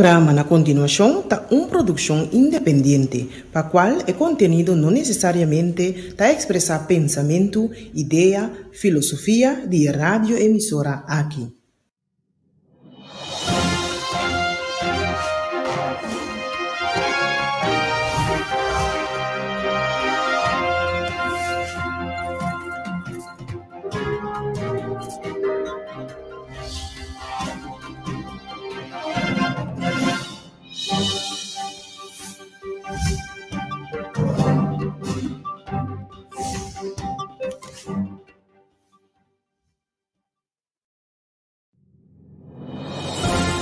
programa na kontinuashon ta un produkshon independiente, pa kual e kontenido no nesesariamente ta ekspresá pensamentu, idea, filosofia di e radioemisora aki.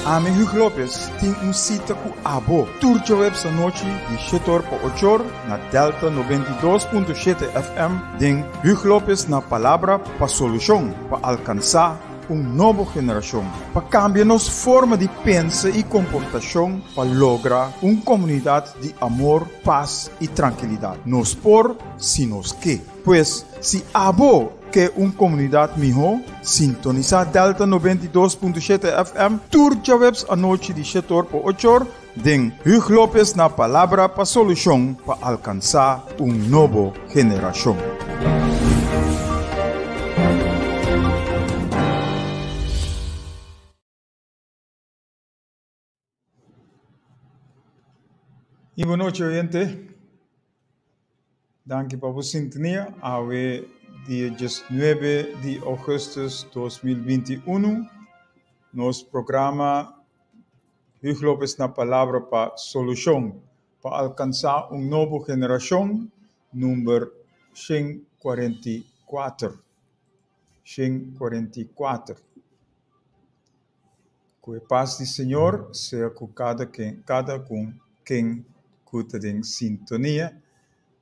Ami Hugo Lopez tin un sita ku abo tur djaweps anochi di shetor pa ochor na Delta 92.7 FM den Hugo Lopez na Palabra pa Solushon pa alkansá un nobo generashon pa kambia nos forma di pensa i komportashon pa logra un komunidat di amor, pas i trankilidat. Nos por si nos ke. Pues, si abo ke un komunidat mihó, sintonisá Delta 92.7 FM tur djaweps anochi di shetor pa ochor den Hugo Lopez na Palabra pa Solushon pa alkansá un nobo generashon. Y bon nochi oyente. Danki pa bo sintonia. Awe dia 19 di augustus 2021. Nos programa Hugo Lopez na Palabra pa Solushon pa alkansá un nobo generashon number 144. 144. Ku e pas di Señor sea ku kada ken, kada kun ken ku ta den sintonia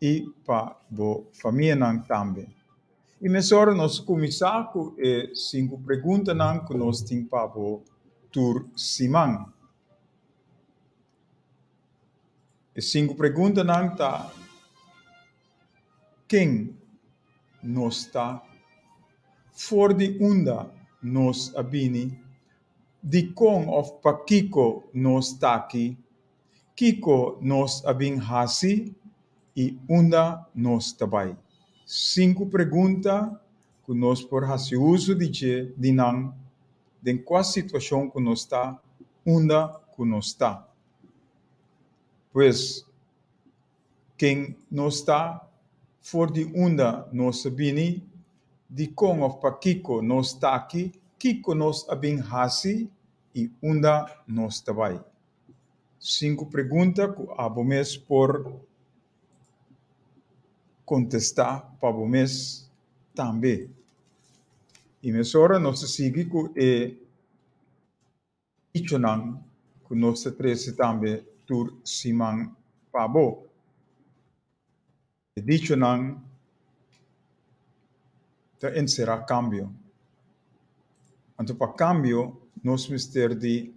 i pa bo famianan tambe. I mesora nos kuminsá ku e sinku preguntanan ku nos tin pa bo tur siman. E sinku preguntanan ta: Ken nos ta? For di unda nos a bini? Dikon òf pakiko nos ta aki? Kiko nos a bin hasi i unda nos ta bai? Sinku pregunta ku nos por hasi uso di dje di nan den kua situashon ku nos ta, unda ku nos ta. Pues, ken nos ta, for di unda nos a bini, dikon òf pakiko nos ta aki, kiko nos a bin hasi i unda nos ta bai. Sinku pregunta ku abo mes por kontestá pa bo mes tambe. I mesora nos ta sigui ku e dichonan ku nos ta trese tambe tur siman pa bo. E dichonan ta enserá kambio. Anto pa kambio nos mester di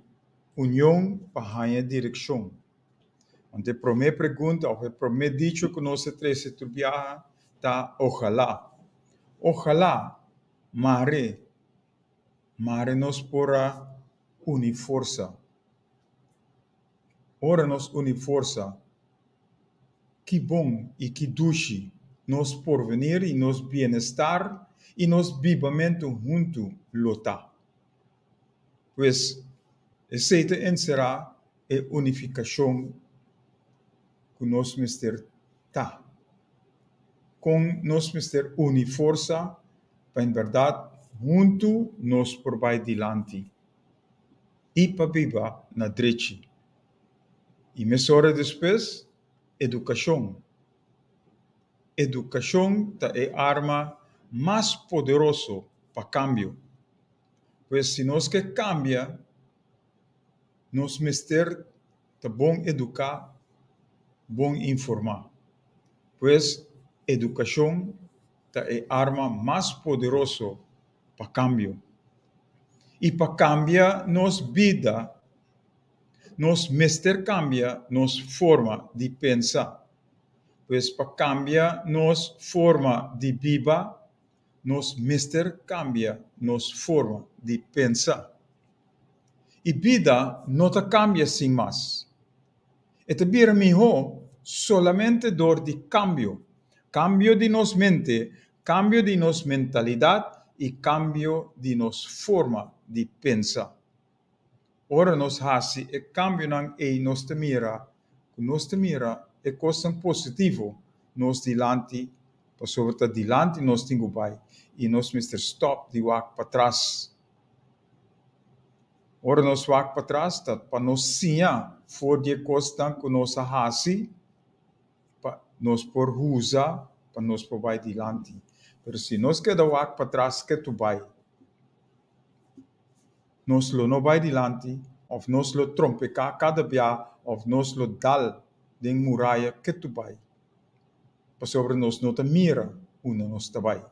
union pa haña direkshon. Anto e promé pregunta òf e promé dicho ku nos ta trese tur biaha ta ojalá. Ojalá mare, mare nos por a uni forsa. Ora nos uni forsa, ki bon i ki dushi nos porvenir i nos bienestar i nos bibamentu huntu lo ta. Pues, esei ta enserá e unifikashon ku nos mester ta. Kon nos mester uni forsa pa en bèrdat huntu nos por bai dilanti i pa biba na drechi. I mesora despues, edukashon. Edukashon ta e arma mas poderoso pa kambio. Pues si nos ke kambia, nos mester ta bon eduká, bon informá. Pues edukashon ta e arma mas poderoso pa kambio. I pa kambia nos bida, nos mester kambia nos forma di pensa. Pues pa kambia nos forma di biba, nos mester kambia nos forma di pensa. I bida no ta kambia sin mas. E ta bira mihó solamente dor di kambio, kambio di nos mente, kambio di nos mentalidat i kambio di nos forma di pensa. Ora nos hasi e kambionan ei nos ta mira ku nos ta mira e kosnan positivo nos dilanti pasobra ta dilanti nos tin ku bai i nos mester stòp di wak patras. Ora nos wak patras ta pa nos siña for di e kosnan ku nos a hasi pa nos por usa pa nos por bai dilanti. Pero si nos keda wak patras ketu bai, nos lo no bai dilanti òf nos lo trompeká kada bia òf nos lo dal den muraya ketu bai, pasobra nos no ta mira unda nos ta bai.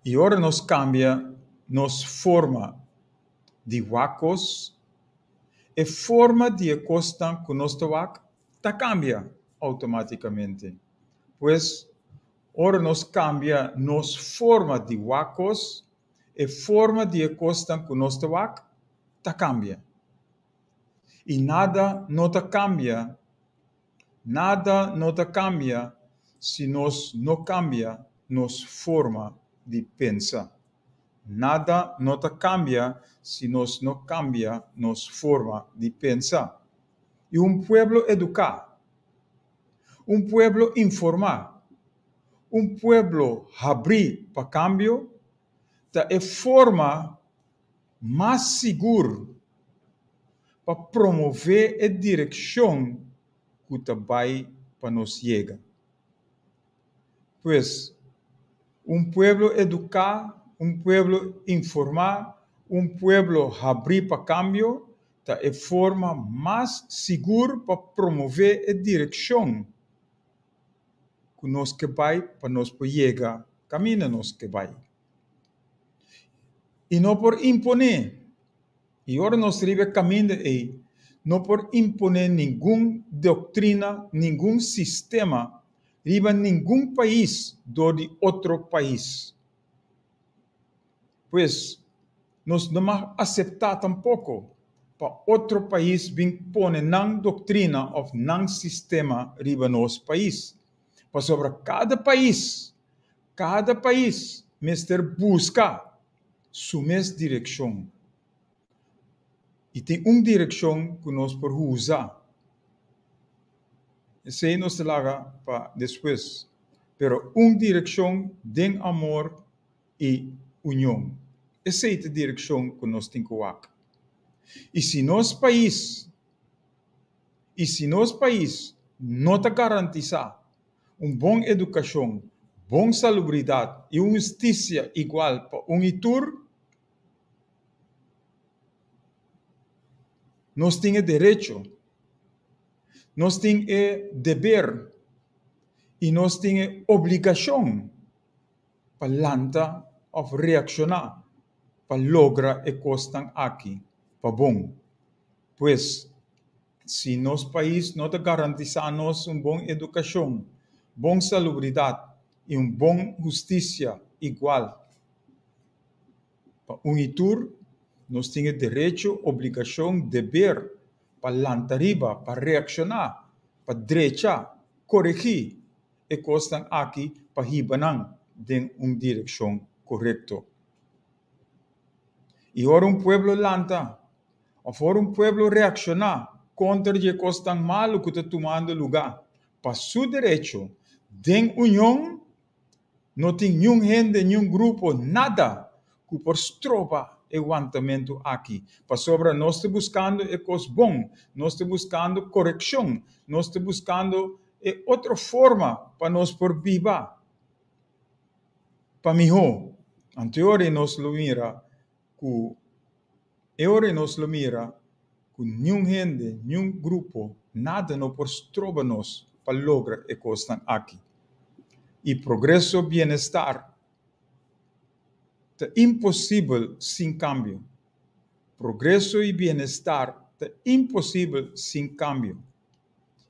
I ora nos kambia nos forma di wak kos, e forma di e kosnan ku nos ta wak ta kambia outomátikamente. Pues, ora nos kambia nos forma di wak kos, e forma di e kosnan ku nos ta wak ta kambia. I nada no ta kambia, nada no ta kambia si nos no kambia nos forma di pensa. Nada no ta kambia si nos no kambia nos forma di pensa. I un pueblo eduká, un pueblo informá, un pueblo habrí pa kambio ta e forma mas sigur pa promové e direkshon ku ta bai pa nos yega. Pues, un pueblo eduká, un pueblo informá, un pueblo habrí pa kambio ta e forma mas sigur pa promové e direkshon ku nos ke bai pa nos por yega kaminda nos ke bai. I no por imponé, i ora nos riba e kaminda ei, no por imponé ningun doktrina, ningun sistema riba ningun pais dor di otro pais. Pues, nos no mag aseptá tampoko pa otro pais bin pone nan doktrina òf nan sistema riba nos pais. Pasobra kada pais, kada pais mester buska su mes direkshon. I tin un direkshon ku nos por usa. Esei nos ta laga pa despues. Pero un direkshon den amor i union. Esei ta direkshon ku nos tin ku wak. I si nos pais, i si nos pais no ta garantisá un bon edukashon, bon salubridat i un hustisia igual pa un i tur, nos tin e derecho, nos tin e deber i nos tin e obligashon pa lanta òf reakshoná pa logra e kosnan aki pa bon. Pues, si nos pais no ta garantisá nos un bon edukashon, bon salubridat i un bon hustisia igual pa un i tur, nos tin e derecho, obligashon, deber pa lanta riba, pa reakshoná, pa drecha, koregí e kosnan aki pa hiba nan den un direkshon korekto. I ora un pueblo lanta òf ora un pueblo reakshoná kontra di e kosnan malu ku ta tumando lugá pa su derecho den union, no tin niun hende, niun grupo, nada ku por stroba e wantamentu aki, pasobra nos ta buskando e kos bon, nos ta buskando korekshon, nos ta buskando e otro forma pa nos por biba pa mihó. Anto e ora nos lo mira ku e ora nos lo mira ku niun hende, niun grupo, nada no por stroba nos pa logra e kosnan aki. I progreso, bienestar ta imposibel sin kambio. Progreso i bienestar ta imposibel sin kambio.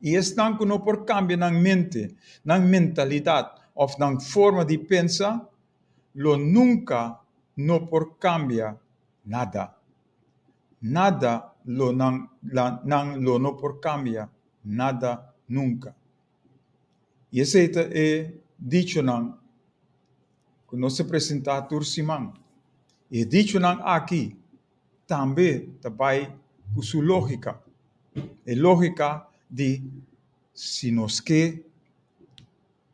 I esnan ku no por kambia nan mente, nan mentalidat òf nan forma di pensa, lo nunka no por kambia nada. Nada lo nan, la, nan lo no por kambia, nada nunka. I esei ta e dichonan ku nos ta presentá tur siman. I e dichonan aki tambe ta bai ku su lógika. E lógika di si nos ke,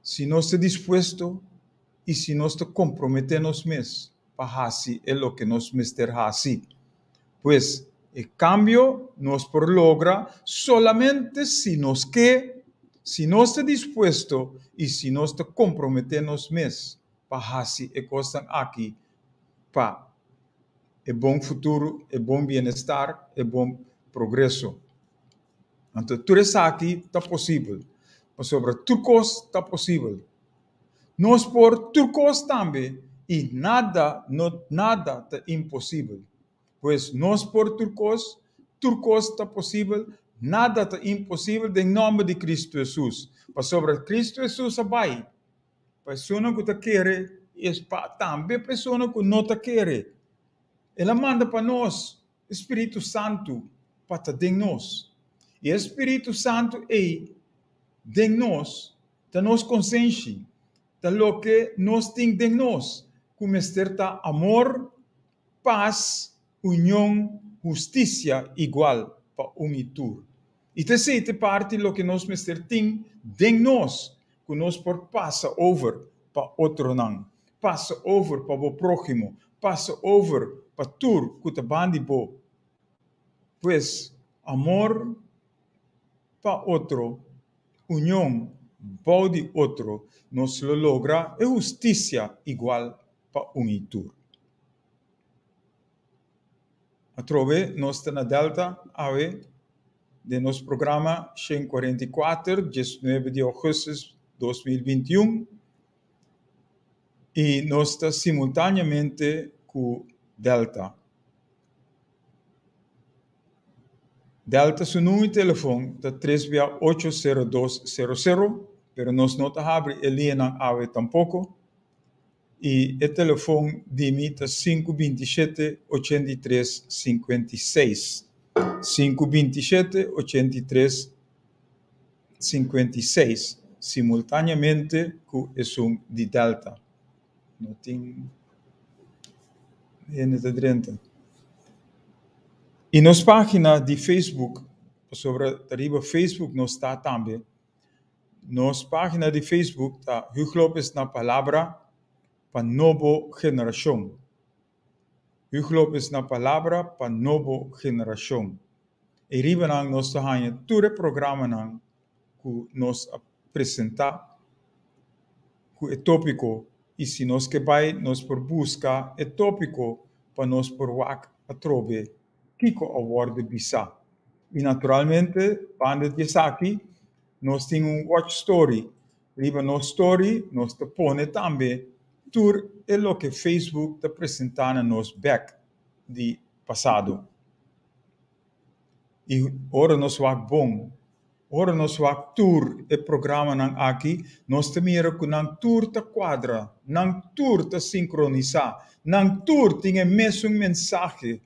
si nos ta dispuesto i si nos ta komprometé nos mes pa hasi e loke nos mester hasi. Pues, e kambio nos por logra solamente si nos ke, si nos ta dispuesto i si nos ta komprometé nos mes pa hasi e kosnan aki pa e bon futuro, e bon bienestar, e bon progreso. Anto tur esaki ta posibel, pasobra tur kos ta posibel. Nos por tur kos tambe i nada no nada ta imposibel. Pues nos por tur kos, tur kos ta posibel, nada ta imposibel den nòmber di Kristu Hesus. Pasobra Kristu Hesus a bai pa esunnan ku ta kere i pa tambe pa esunnan ku no ta kere. El a manda pa nos e Spiritu Santu pa ta den nos. I e Spiritu Santu ei den nos Ta nos konsenshi, ta loke nos tin den nos, ku mester ta amor, pas, union, hustisia igual pa un i tur. I ta esei ta e parti loke nos mester tin den nos, ku nos por pasa over pa otronan, pasa over pa bo próhimo, pasa over pa tur ku ta bandi bo. Pues, amor pa otro union bou di otro nos lo logra e hustisia igual pa un i tur. Atrobe nos ta na Delta awe den nos programa 144, 19 di augustus 2021 i nos ta simultaneamente ku Delta. Delta su numero di telefon ta tres bia ocho sero dos sero sero, pero nos no ta habri e liñanan awe tampoko. I e telefon di mi ta sinku 27 83 56. Sinku 27 83 56, simultaneamente ku esun di Delta. No tin hende ta drenta. I nos página di Facebook, pasobra ta riba Facebook nos ta tambe. Nos página di Facebook ta Huug Lopez na Palabra pa Nobo Generashon. Huug Lopez na Palabra pa Nobo Generashon. I riba nan nos ta haña tur e programanan ku nos a presentá ku e tópiko i si nos ke bai nos por buska e tópiko pa nos por wak atrobe kiko a wòrdu bisá. I naturalmente banda di esaki nos tin un watch story. Riba nos story nos ta pone tambe tur e loke Facebook ta presentá na nos bèk di pasado. I ora nos wak bon, ora nos wak tur e programanan aki, nos ta mira ku nan tur ta kuadra, nan tur ta sinkronisá, nan tur tin e mesun mensahe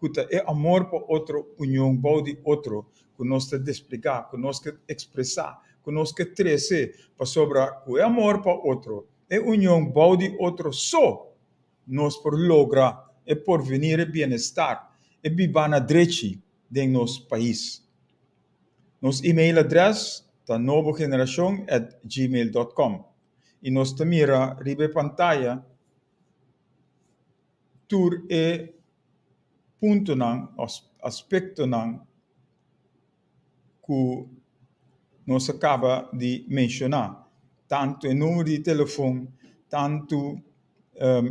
ku ta e amor pa otro, union bou di otro ku nos ta desplegá, ku nos ke ekspresá, ku nos ke trese, pasobra ku e amor pa otro, e union bou di otro so nos por logra e porvenir, e bienestar, e biba na drechi den nos pais. Nos email adres ta nobogeneracion at gmail dot com y nos ta mira riba e pantaya tur e puntonan of aspectonan ku nos a kaba di menshoná, tantu e numero di telefon, tantu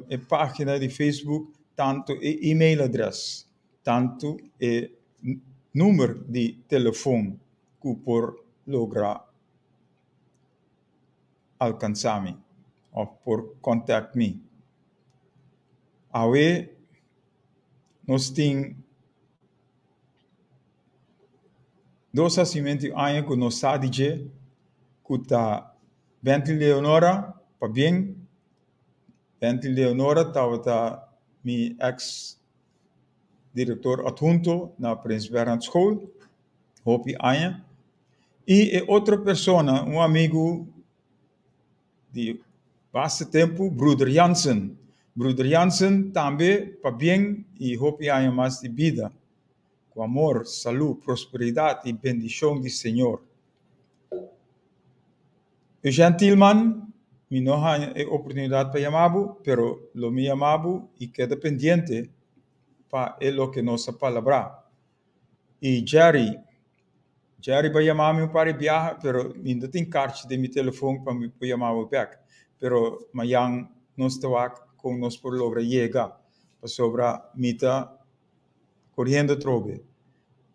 e página di Facebook, tantu e email adres, tantu e numero di telefon ku por logra alkansá mi òf por kòntakt mi. Awe nos tin Dos hasimentu di aña ku nos sa di dje ku ta Bentley Leonora pabien. Bentley Leonora tabata mi eks direktor athunto na Prins Bernhard School, hopi aña. I e otro persona, un amigu di basta tempu, Bruder Jansen. Bruder Jansen tambe pabien i hopi aña mas di bida. Ku amor, salú, prosperidat i bendishon di Señor. Eugène Thielman, mi no haña e oportunidat pa yama bo, pero lo mi yama bo i keda pendiente pa e loke nos a palabrá. I Jerry, Jerry bo a yama mi un par di biaha, pero mi no tin karchi den mi telefon pa mi por yama bo bèk. Pero mayan nos ta wak kon nos por logra yega, pasobra mi ta koriendo atrobe.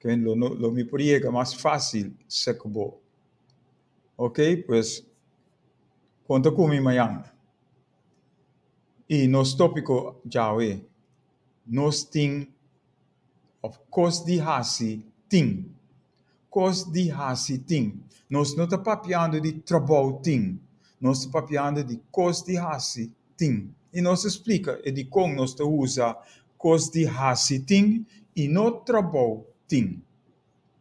Lo lo mi por yega mas fásil sek bo. Ok, pues konta ku mi mayan. I nos tópiko djawe, nos tin òf kos di hasi tin. Kos di hasi tin. Nos no ta papiando di trabou tin, nos ta papiando di kos di hasi tin. I nos a splika e dikon nos ta usa kos di hasi tin i no trabou tin.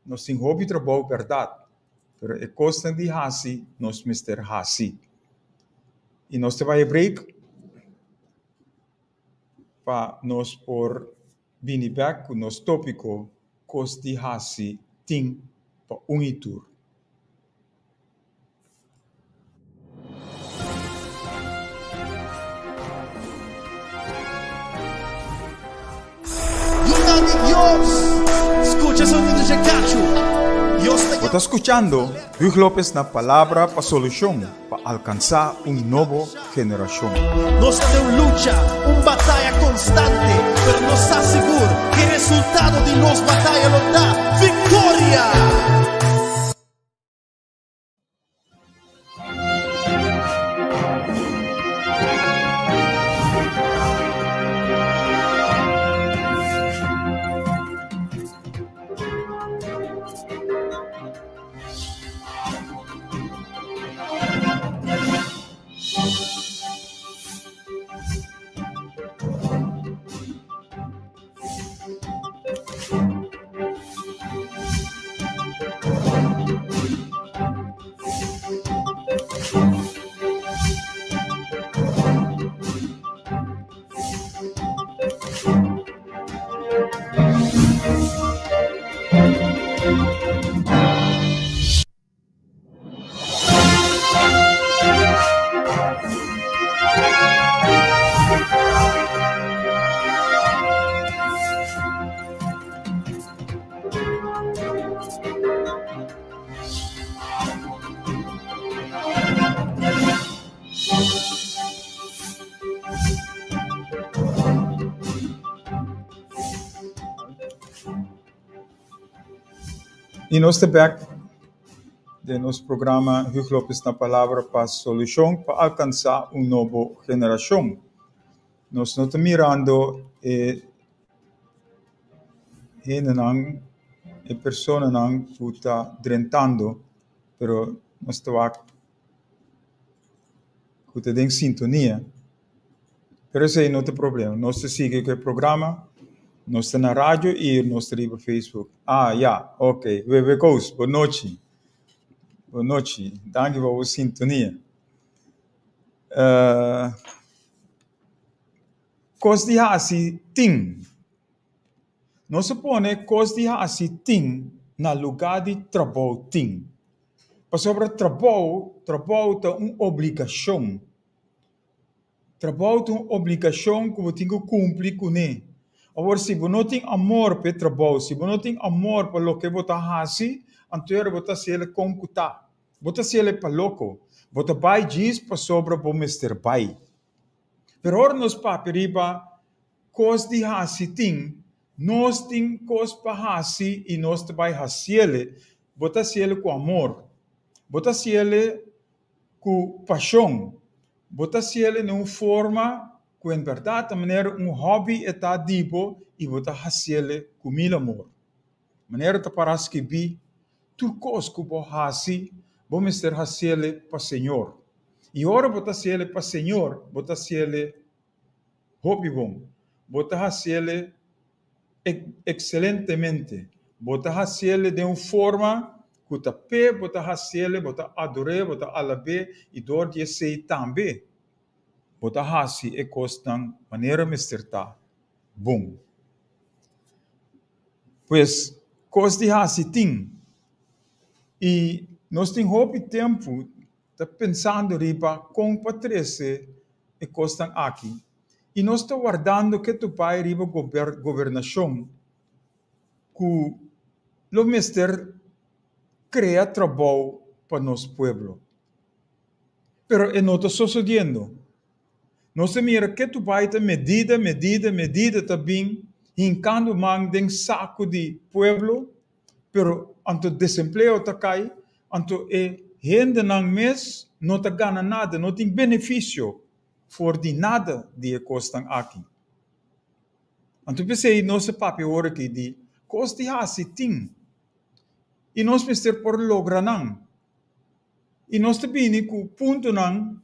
Nos tin hopi trabou bèrdat, pero e kosnan di hasi nos mester hasi. I nos ta bai e break pa nos por bini bèk ku nos tópiko kos di hasi tin pa un i tur. Bo ta skuchando Huug Lopez na Palabra pa Solushon pa alkansá un nobo generashon. Nos ta den un lucha, un bataya konstante, pero nos sa sigur ku e resultado di nos bataya lo ta viktoria! I nos ta bek den nos programa Huug Lopez na Palabra pa Solushon pa alkansá un nobo generashon. Nos no ta mirando e hendenan, e personanan ku ta drentando, pero nos ta wak ku ta den sintonia. Pero esei no ta problema. Nos ta sigui ku e programa. Nos ta na radio i nos ta riba Facebook. Ah, ya, ok. Bebe Koos, bon nochi. Bon nochi. Danki pa bo sintonia. Uh, kos di hasi tin. Nos a pone kos di hasi tin na lugá di trabou tin. Pasobra trabou, trabou ta un obligashon. Trabou ta un obligashon ku bo tin ku kumpli kuné. Awor, si bo no tin amor pa e trabou, si bo no tin amor pa loke bo ta hasi, anto bo ta hasi el kon ku ta. Bo ta hasi el pa loko. Bo ta bai djis pasobra bo mester bai. Pero ora nos papia riba kos di hasi tin, nos tin kos pa hasi i nos ta bai hasiel, bo ta hasiel ku amor. Bo ta hasiel ku pashon. Bo ta hasiel na un forma ku en bèrdat ta manera un hòbi e ta di bo i bo ta hasiel ku mil amor. Manera ta para skibí, Tur kos ku bo hasi, bo mester hasiel pa Señor. I ora bo ta hasiel pa Señor, bo ta hasiel hopi bon. Bo ta hasiel. Ekselentemente. Bo ta hasiele den un forma ku ta p'e, bo ta hasiele, bo ta ador'é, bo ta alab'é i dor di esei tambe bo ta hasi e kosnan manera mester ta, bon. Pues, kos di hasi tin. I nos tin hopi tempu ta pensando riba kon pa trese e kosnan aki. I nos ta wardando ke tu bai riba gobernashon ku lo mester krea trabou pa nos pueblo. Pero e no ta sosodiendo. Nos ta mira ke tu bai ta medida, medida, medida ta bin hinkando man den saku di pueblo, pero anto desempleo ta kai, anto e hendenan mes no ta gana nada, no tin benefisio for di nada di e kosnan aki. Anto p'esei nos a papia ora aki di kos di hasi tin i nos mester por logra nan. I nos ta bini ku puntonan,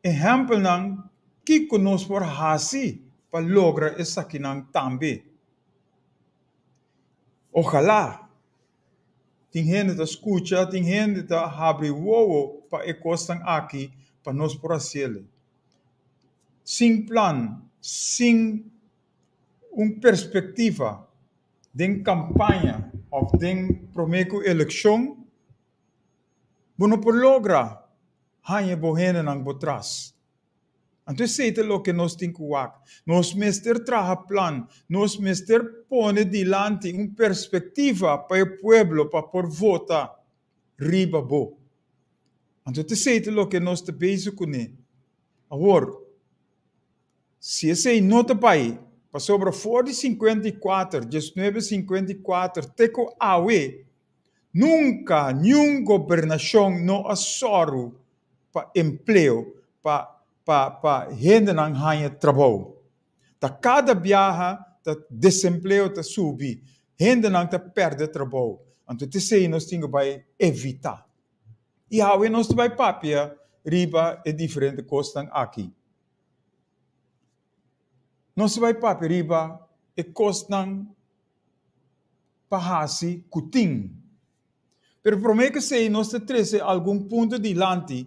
ehèmpelnan kiko nos por hasi pa logra esakinan tambe. Ojalá Tin hende ta skucha, tin hende ta habri wowo pa e kosnan aki pa nos por hasiel. Sin plan, sin un perspektiva den kampaña òf den promé ku elekshon, bo no por logra haña bo hendenan bo tras. Anto esei ta loke nos tin ku wak. Nos mester traha plan, nos mester pone dilanti un perspektiva pa e pueblo pa por vota riba bo. Anto ta esei ta loke nos ta bezig kuné. Awor, si esei no ta bai, pasobra for di 54, 1954 te ku awe, nunka niun gobernashon no a sòru pa empleo, pa pa pa hendenan haña trabou. Ta kada biaha ta desempleo ta subi, hendenan ta pèrdè trabou. Anto t'esei nos tin ku bai evitá. I awe nos ta bai papia riba e diferente kosnan aki. Nos ta bai papia riba e kosnan pa hasi ku tin. Pero promé ku esei nos ta trese algun punto dilanti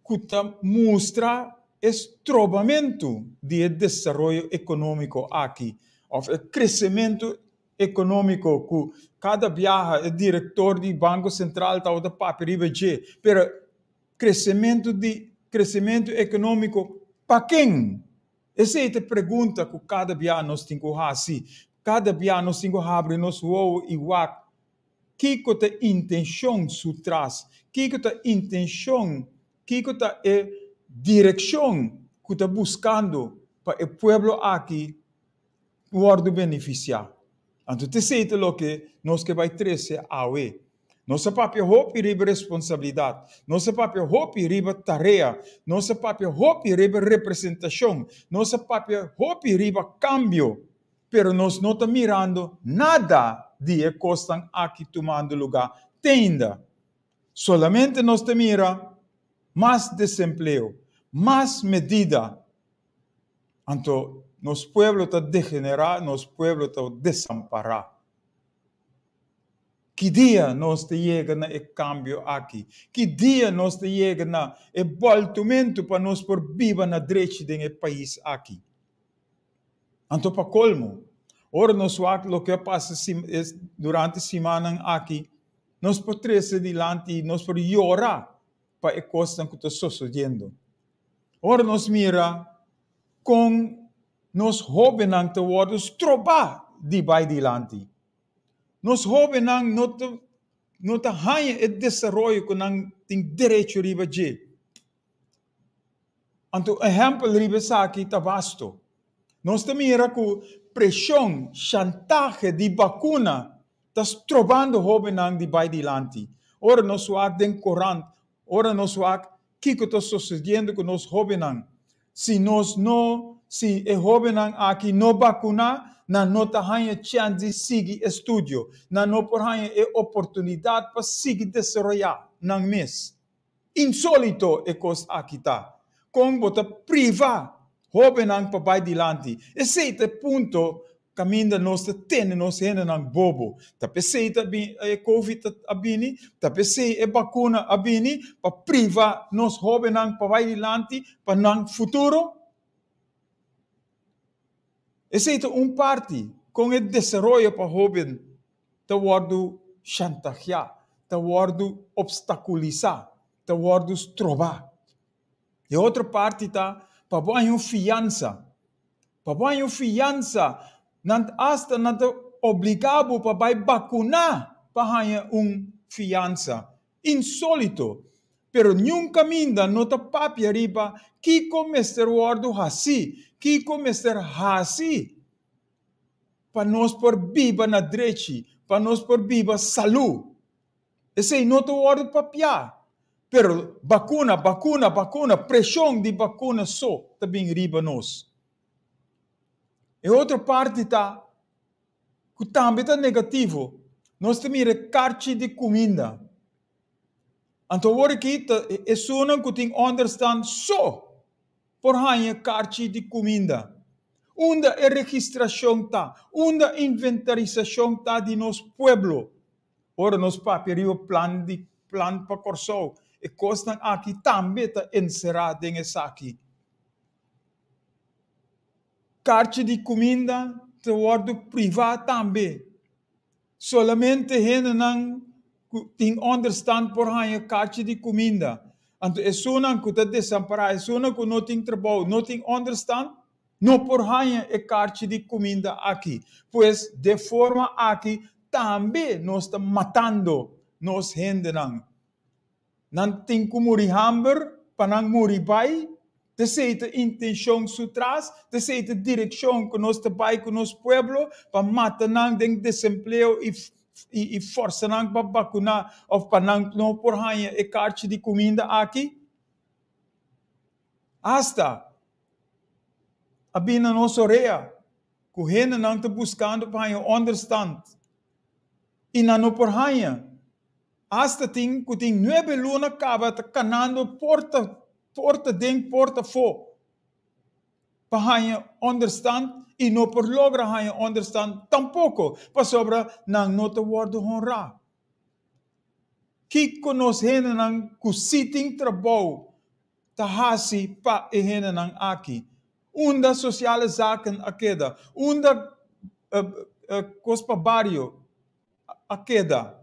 ku ta mustra e strobamentu di e desaroyo ekonómiko aki òf e kresementu ekonómiko ku kada biaha e direktor di Banko Sentral tabata papia riba dje. Pero kresementu di kresementu ekonómiko pa ken? Esei ta e pregunta ku kada bia nos tin ku hasi. Kada bia nos tin ku habri nos wowo i wak kiko ta intenshon su tras, kiko ta intenshon, kiko ta e direkshon ku ta buskando pa e pueblo aki wòrdu benefisiá. Anto t'esei ta loke nos ke bai trese awe. Nos a papia hopi riba responsabilidat, nos a papia hopi riba tarea, nos a papia hopi riba representashon, nos a papia hopi riba kambio, pero nos no ta mirando nada di e kosnan aki tumando lugá te ainda. Solamente nos ta mira mas desempleo, mas medida. Anto nos pueblo ta degenerá, nos pueblo ta desampará. Ki dia nos ta yega na e kambio aki? Ki dia nos ta yega na e bòltumentu pa nos por biba na drechi den e pais aki? Anto pa kolmo, ora nos wak loke a pasa durante simannan aki, nos por trese dilanti i nos por yora pa e kosnan ku ta sosodiendo. Ora nos mira kon nos hóbennan ta wòrdu strobá di bai dilanti. Nos hóbennan no ta no ta haña e desaroyo ku nan tin derecho riba dje. Anto ehèmpel riba esaki ta basto. Nos ta mira ku preshon, shantahe di bakuna ta strobando hóbennan di bai dilanti. Ora nos wak den korant, ora nos wak kiko ta sosediendo ku nos hóbennan, si nos no, si e hóbennan aki no bakuná, nan no ta haña chèns di sigui estudio, nan no por haña e oportunidat pa sigui desaroyá nan mes. Insólito e kos aki ta! Kon bo ta priva. hóbennan pa bai dilanti. Esei ta e punto kaminda nos ta tene nos hendenan bobo. Ta p'esei ta bin e covid a bini, ta p'esei e bakuna a bini, pa priva nos hóbennan pa bai dilanti pa nan futuro. Esei ta un parti kon e desaroyo pa hóben ta wòrdu shantagiá, ta wòrdu opstakulisá, ta wòrdu strobá. E otro parti ta pa bo haña un fiansa. Pa bo haña un fiansa, nan asta nan ta obligá bo pa bai bakuná pa haña un fiansa. Insólito! Pero niun kaminda no ta papia riba kiko mester wòrdu hasí, kiko mester hasi pa nos por biba na drechi, pa nos por biba salú. Esei no ta wòrdu papiá. Pero bakuna, bakuna, bakuna, preshon di bakuna so ta bin riba nos. E otro parti ta ku tambe ta negativo, nos ta mira e karchi di kuminda. Anto awor aki ta esunnan ku tin ònderstan so por haña karchi di kuminda. Unda e registrashon ta? Unda inventarisashon ta di nos pueblo? Ora nos papia riba plan di plan pa Kòrsou, e kosnan aki tambe ta enserá den esaki. Karchi di kuminda ta wòrdu privá tambe. Solamente hendenan ku tin ònderstant por haña karchi di kuminda. Anto esunnan ku ta desampará, esunnan ku no tin trabou, no tin ònderstant, no por haña e karchi di kuminda aki. Pues de forma aki tambe nos ta matando nos hendenan. Nan tin ku muri hamber pa nan muri bai? T'esei ta intenshon su tras? T'esei ta direkshon ku nos ta bai ku nos pueblo pa mata nan den desempleo i i forsa nan pa bakuná òf pa nan no por haña e karchi di kuminda aki? Asta a bin na nos orea ku hendenan ta buskando pa haña ònderstant i nan no por haña. Asta tin ku tin nuebe luna kaba ta kanando porta porta den porta afó pa haña ònderstant i no por logra haña ònderstant tampoko pasobra nan no ta wòrdu honrá. Kiko nos hendenan ku sí tin trabou ta hasi pa e hendenan aki? Unda Sociale Zaken a keda? Unda Kos pa Bario a keda?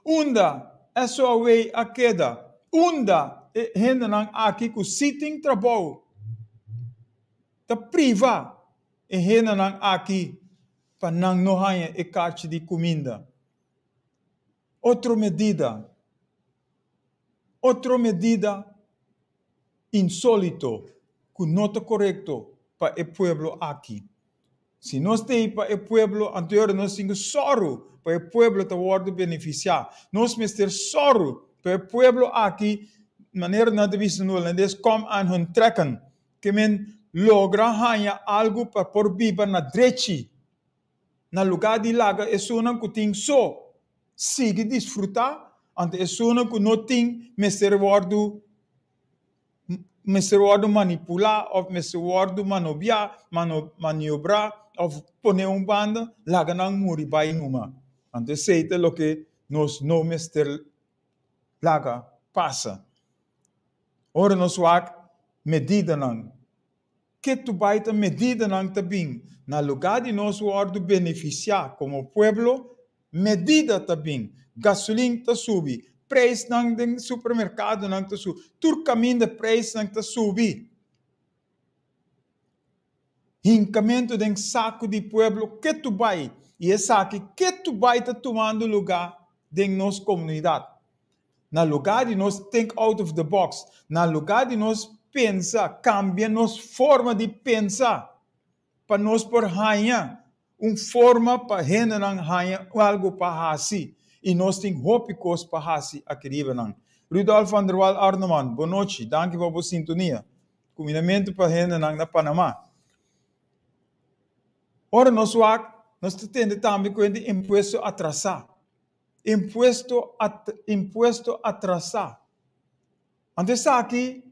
Unda SOAW a keda? Unda e hendenan aki ku si tin trabou ta priva e hendenan aki pa nan no haña e karchi di kuminda? Otro medida, otro medida insólito ku no ta korekto pa e pueblo aki. Si nos ta ei pa e pueblo, anto e ora nos tin ku sòru pa e pueblo ta wòrdu benefisiá. Nos mester sòru pa e pueblo aki, manera nan ta bisa na hulandes, kom aan hun trekken, ke men logra haña algu pa por biba na drechi, na lugá di laga esunnan ku tin so sigui disfrutá, anto esunnan ku no tin mester wòrdu mester wòrdu manipulá òf mester wòrdu manobiá, maniobrá òf poné un banda, laga nan muri bai numa. Anto esei ta loke nos no mester laga pasa. Ora nos wak medidanan, ketu bai ta medidanan ta bin na lugá di nos wòrdu benefisiá komo pueblo, Medida ta bin, gasolin ta subi, preisnan den supermerkadonan ta subi, tur kaminda preisnan ta subi. Hinkamentu den saku di pueblo ketu bai i esaki ketu bai ta tumando lugá den nos komunidat. Na lugá di nos think out of the box, na lugá di nos pensa, kambia nos forma di pensa pa nos por haña Un forma pa hendenan haña algu pa hasi i nos tin hopi kos pa hasi aki riba nan. Rudolf van der Wal Arnoman, bonochi, danki pa bo sintonia. Kumindamentu pa hendenan na Panama. Ora nos wak, nos ta tende tambe ku hende impuesto atrasá. Impuesto impuesto atrasá. Anto esaki.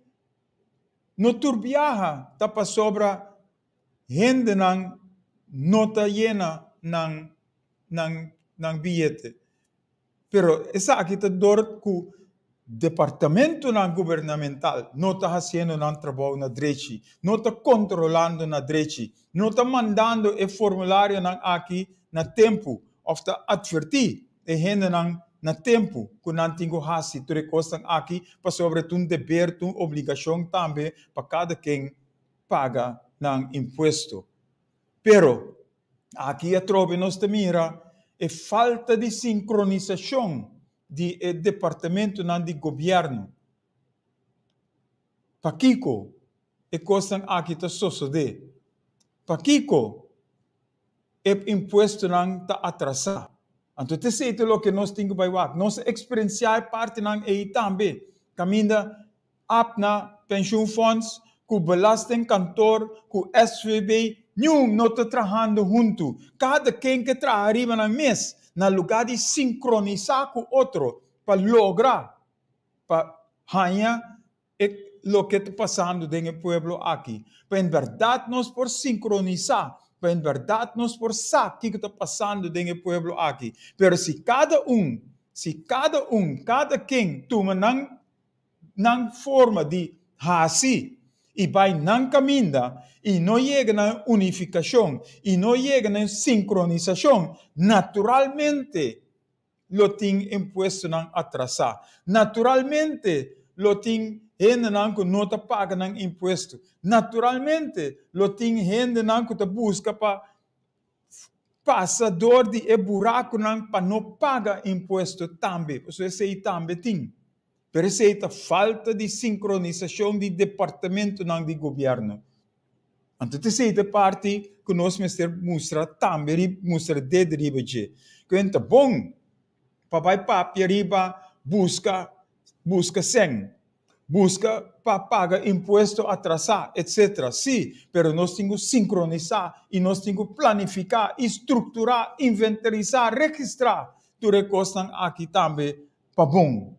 No tur biaha ta pasobra hendenan no ta yena nan nan nan biyete. Pero esaki ta dor ku departamentonan gubernamental no ta hasiendo nan trabou na drechi, no ta kontrolando na drechi, no ta mandando e formularionan aki na tempu òf ta atvertí e hendenan na tempu ku nan tin ku hasi tur e kosnan aki pasobra ta un deber, ta un obligashon tambe pa kada ken paga nan impuesto. Pero aki atrobe nos ta mira e falta di sinkronisashon di e departamentonan di gobièrnu. Pakiko e kosnan aki ta sosodé? Pakiko e impuestonan ta atrasá? Anto ta esei ta loke nos tin ku bai wak. Nos a eksperensiá e partinan ei tambe, kaminda APNA, Pensioenfonds, ku Belastingkantoor, ku SVB, niun no ta trahando huntu. Kada ken ke traha riba nan mes, na lugá di sinkronisá ku otro pa logra pa haña e loke ta pasando den e pueblo aki. Pa en bèrdat nos por sinkronisá, pa en bèrdat nos por sa kiko ta pasando den e pueblo aki. Pero si kada un, si kada un, kada ken tuma nan nan forma di hasi i bai nan kaminda i no yega na un unifikashon i no yega na un sinkronisashon, naturalmente lo tin impuestonan atrasá. Naturalmente lo tin hendenan ku no ta paga nan impuesto. Naturalmente lo tin hendenan ku ta buska pa pasa dor di e burakunan pa no paga impuesto tambe, pasobra esei tambe tin. Pero esei ta falta di sinkronisashon di departamentonan di gobièrnu. Anto ta esei ta e parti ku nos mester mustra tambe riba, mustra dede riba dje. Ku ta bon pa bai papia riba buska buska sèn, buska pa paga impuesto atrasá, etcetera. Sí, pero nos tin ku sinkronisá i nos tin ku planifiká i strukturá, inventarisá, registrá tur e kosnan aki tambe pa bon.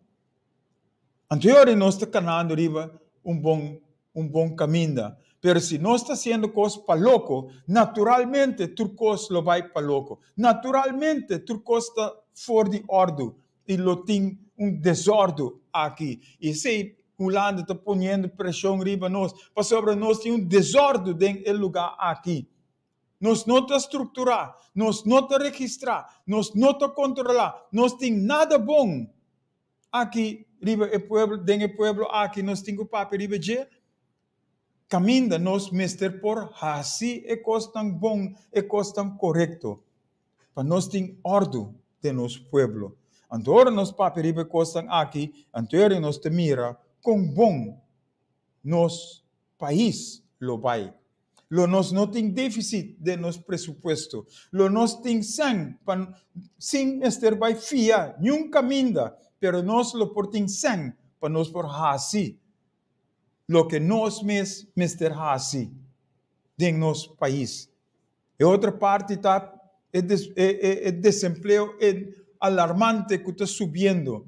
Anto e ora nos ta kanando riba un bon un bon kaminda. Pero si nos ta hasiendo kos pa loko, naturalmente tur kos lo bai pa loko. Naturalmente tur kos ta for di òrdu i lo tin un desòrdu aki. I esei Hulanda ta poniendo preshon riba nos, pasobra nos tin un desòrdu den e lugá aki. Nos no ta strukturá, nos no ta registrá, nos no ta kontrolá, nos tin nada bon aki riba e pueblo, den e pueblo aki nos tin ku papia riba dje. Kaminda nos mester por hasi e kosnan bon, e kosnan korekto, pa nos tin òrdu den nos pueblo. Anto ora nos papia riba e kosnan aki, anto ora nos ta mira kon bon nos pais lo bai. Lo nos no tin deficit den nos presupuesto. Lo nos tin sèn pa sin mester bai fia niun kaminda, pero nos lo por tin sèn pa nos por hasi loke nos mes mester hasi den nos pais. E otro parti ta e e desempleo alarmante ku ta subiendo.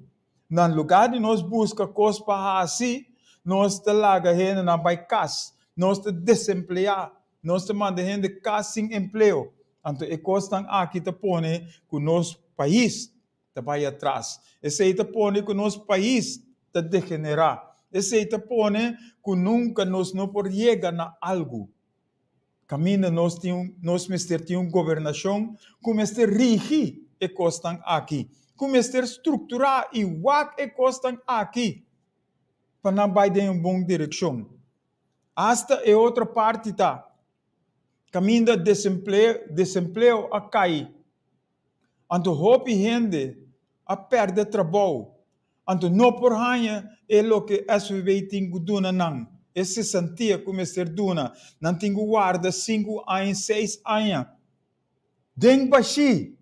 Na lugá di nos buska kos pa hasi, nos ta laga hendenan bai kas, nos ta desempleá, nos ta manda hende kas sin empleo. Anto e kosnan aki ta pone ku nos pais ta bai atras. Esei ta pone ku nos pais ta degenerá. Esei ta pone ku nunka nos no por yega na algu. Kaminda nos tin un, nos mester tin un gobernashon ku mester rigi e kosnan aki, ku mester strukturá i wak e kosnan aki pa nan bai den un bon direkshon. Asta e otro parti ta kaminda desempleo, desempleo a kai. Anto hopi hende a pèrdè trabou. Anto no por haña e loke SVB tin ku duna nan, e sesantia ku mester duna. Nan tin ku warda sinku aña, seis aña den bashí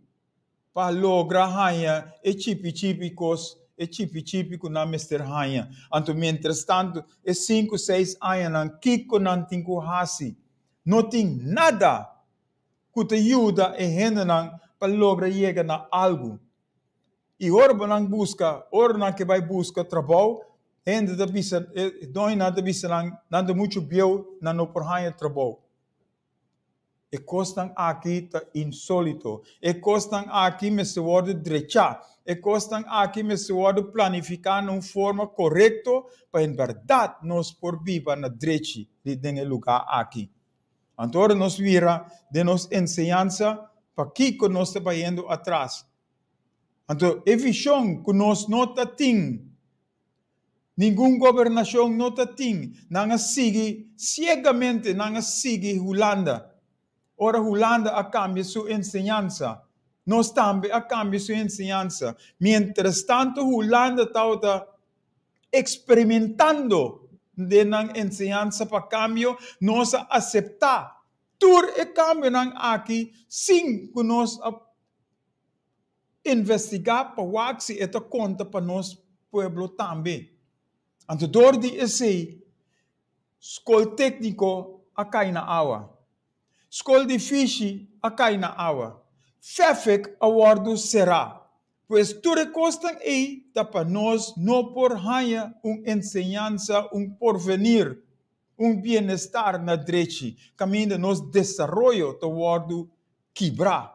pa logra haña e chipi chipi kos, e chipi chipi ku nan mester haña. Anto mientrastantu e sinku, seis añanan kiko nan tin ku hasi? No tin nada ku ta yuda e hendenan pa logra yega na algu. I ora bo nan buska, ora nan ke bai buska trabou, Hende ta bisa, e doñonan ta bisa nan, nan ta muchu bieu, nan no por haña trabou. E kosnan aki ta insólito. E kosnan aki mester wòrdu drechá. E kosnan aki mester wòrdu planifiká na un forma korekto pa en bèrdat nos por biba na drechi den e lugá aki. Anto ora nos mira den nos enseñansa, pakiko nos ta bayendo atras? Anto e vishon ku nos no ta tin, ningun gobernashon no ta tin, nan a sigui siegamente nan a sigui Hulanda. Ora Hulanda a kambia su enseñansa, nos tambe a kambia su enseñansa. Mientrastanto Hulanda tabata eksperimentando den nan enseñansa pa kambio, nos a aseptá tur e kambionan aki sin ku nos a Investigá pa wak si e ta konta pa nos pueblo tambe. Anto dor di esei skol tékniko a kai na awa. Skol di fishi a kai na awa. Fefek a wòrdu será. Pues tur e kosnan ei ta pa nos no por haña un enseñansa, un porvenir, un bienestar na drechi, kaminda nos desaroyo ta wòrdu kibrá.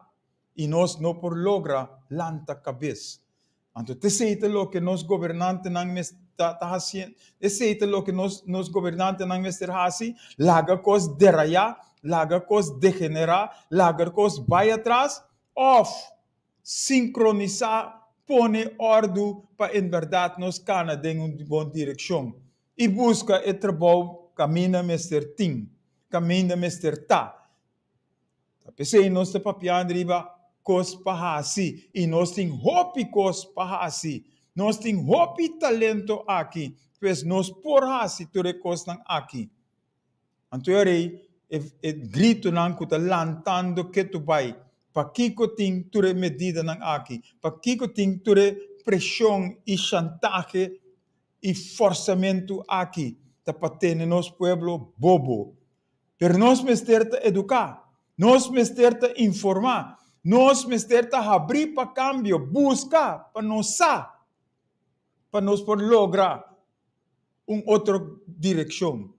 I nos no por logra lanta kabes. Anto t'esei ta loke nos gobernantenan mes ta ta hasiendo, esei ta loke nos nos gobernantenan mester hasi, laga kos derayá, laga kos degenerá, laga kos bai atras, òf sinkronisá, pone òrdu pa en bèrdat nos kana den un bon direkshon i buska e trabou kaminda mester tin, kaminda mester ta. Ta p'esei nos ta papiando riba kos pa hasi i nos tin hopi kos pa hasi. Nos tin hopi talento aki, pues nos por hasi tur e kosnan aki. Anto e rei e e gritonan ku ta lantando ketu bai, pakiko tin tur e medidanan aki? Pakiko tin tur e preshon i shantahe i forsamentu aki? Ta pa tene nos pueblo bobo. Pero nos mester ta eduká, nos mester ta informá, nos mester ta habrí pa kambio, buska pa nos sa, pa nos por logra un otro direkshon.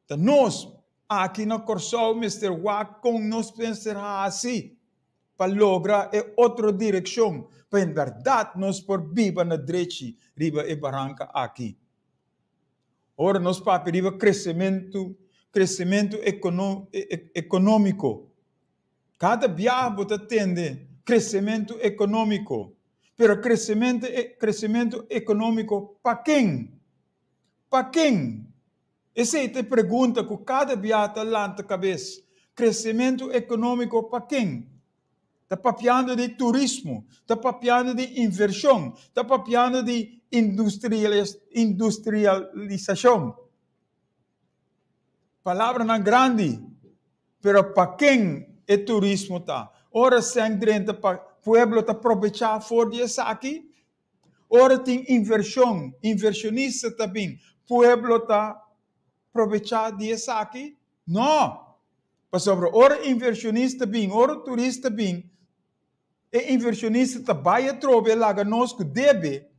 Ta nos aki na Kòrsou mester wak kon nos mester hasi pa logra e otro direkshon, pa en bèrdat nos por biba na drechi riba e baranka aki. Ora nos papia riba kresementu, kresementu ekonómiko. Kada biaha bo ta tende kresementu ekonómiko, pero kresementu kresementu ekonómiko pa ken? Pa ken? Esei ta e pregunta ku kada biaha ta lanta kabes. Kresementu ekonómiko pa ken? Ta papiando di turismo, ta papiando di invershon, ta papiando di industrialisashon. Palabranan grandi, pero pa ken e turismo ta? Ora sèn drenta pa pueblo ta probechá for di esaki? Ora tin invershon, invershonista ta bin, pueblo ta probechá di esaki? No! Pasobra ora invershonista bin, ora turista bin, e invershonista ta bai atrobe laga nos ku debe,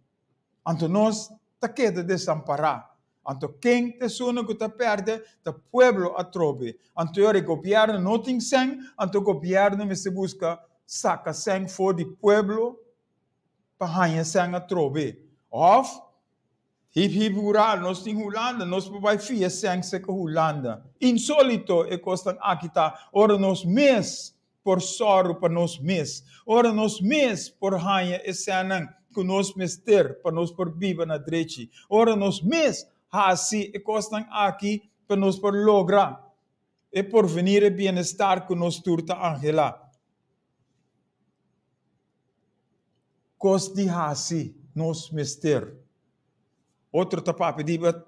anto nos ta keda desampará. Anto ken ta esunnan ku ta pèrdè? Ta pueblo atrobe. Anto ora e gobièrnu no tin sèn, anto gobièrnu mester buska saka sèn for di pueblo pa haña sèn atrobe. Òf Hip hip hurá, nos tin Hulanda, nos por bai fia sèn seka Hulanda. Insólito e kosnan aki ta ora nos mes por sòru pa nos mes, ora nos mes por haña e sènnan ku nos mester pa nos por biba na drechi, ora nos mes hasi e kosnan aki pa nos por logra e porvenir, e bienestar ku nos tur ta anhelá. Kos di hasi nos mester. Otro ta papia riba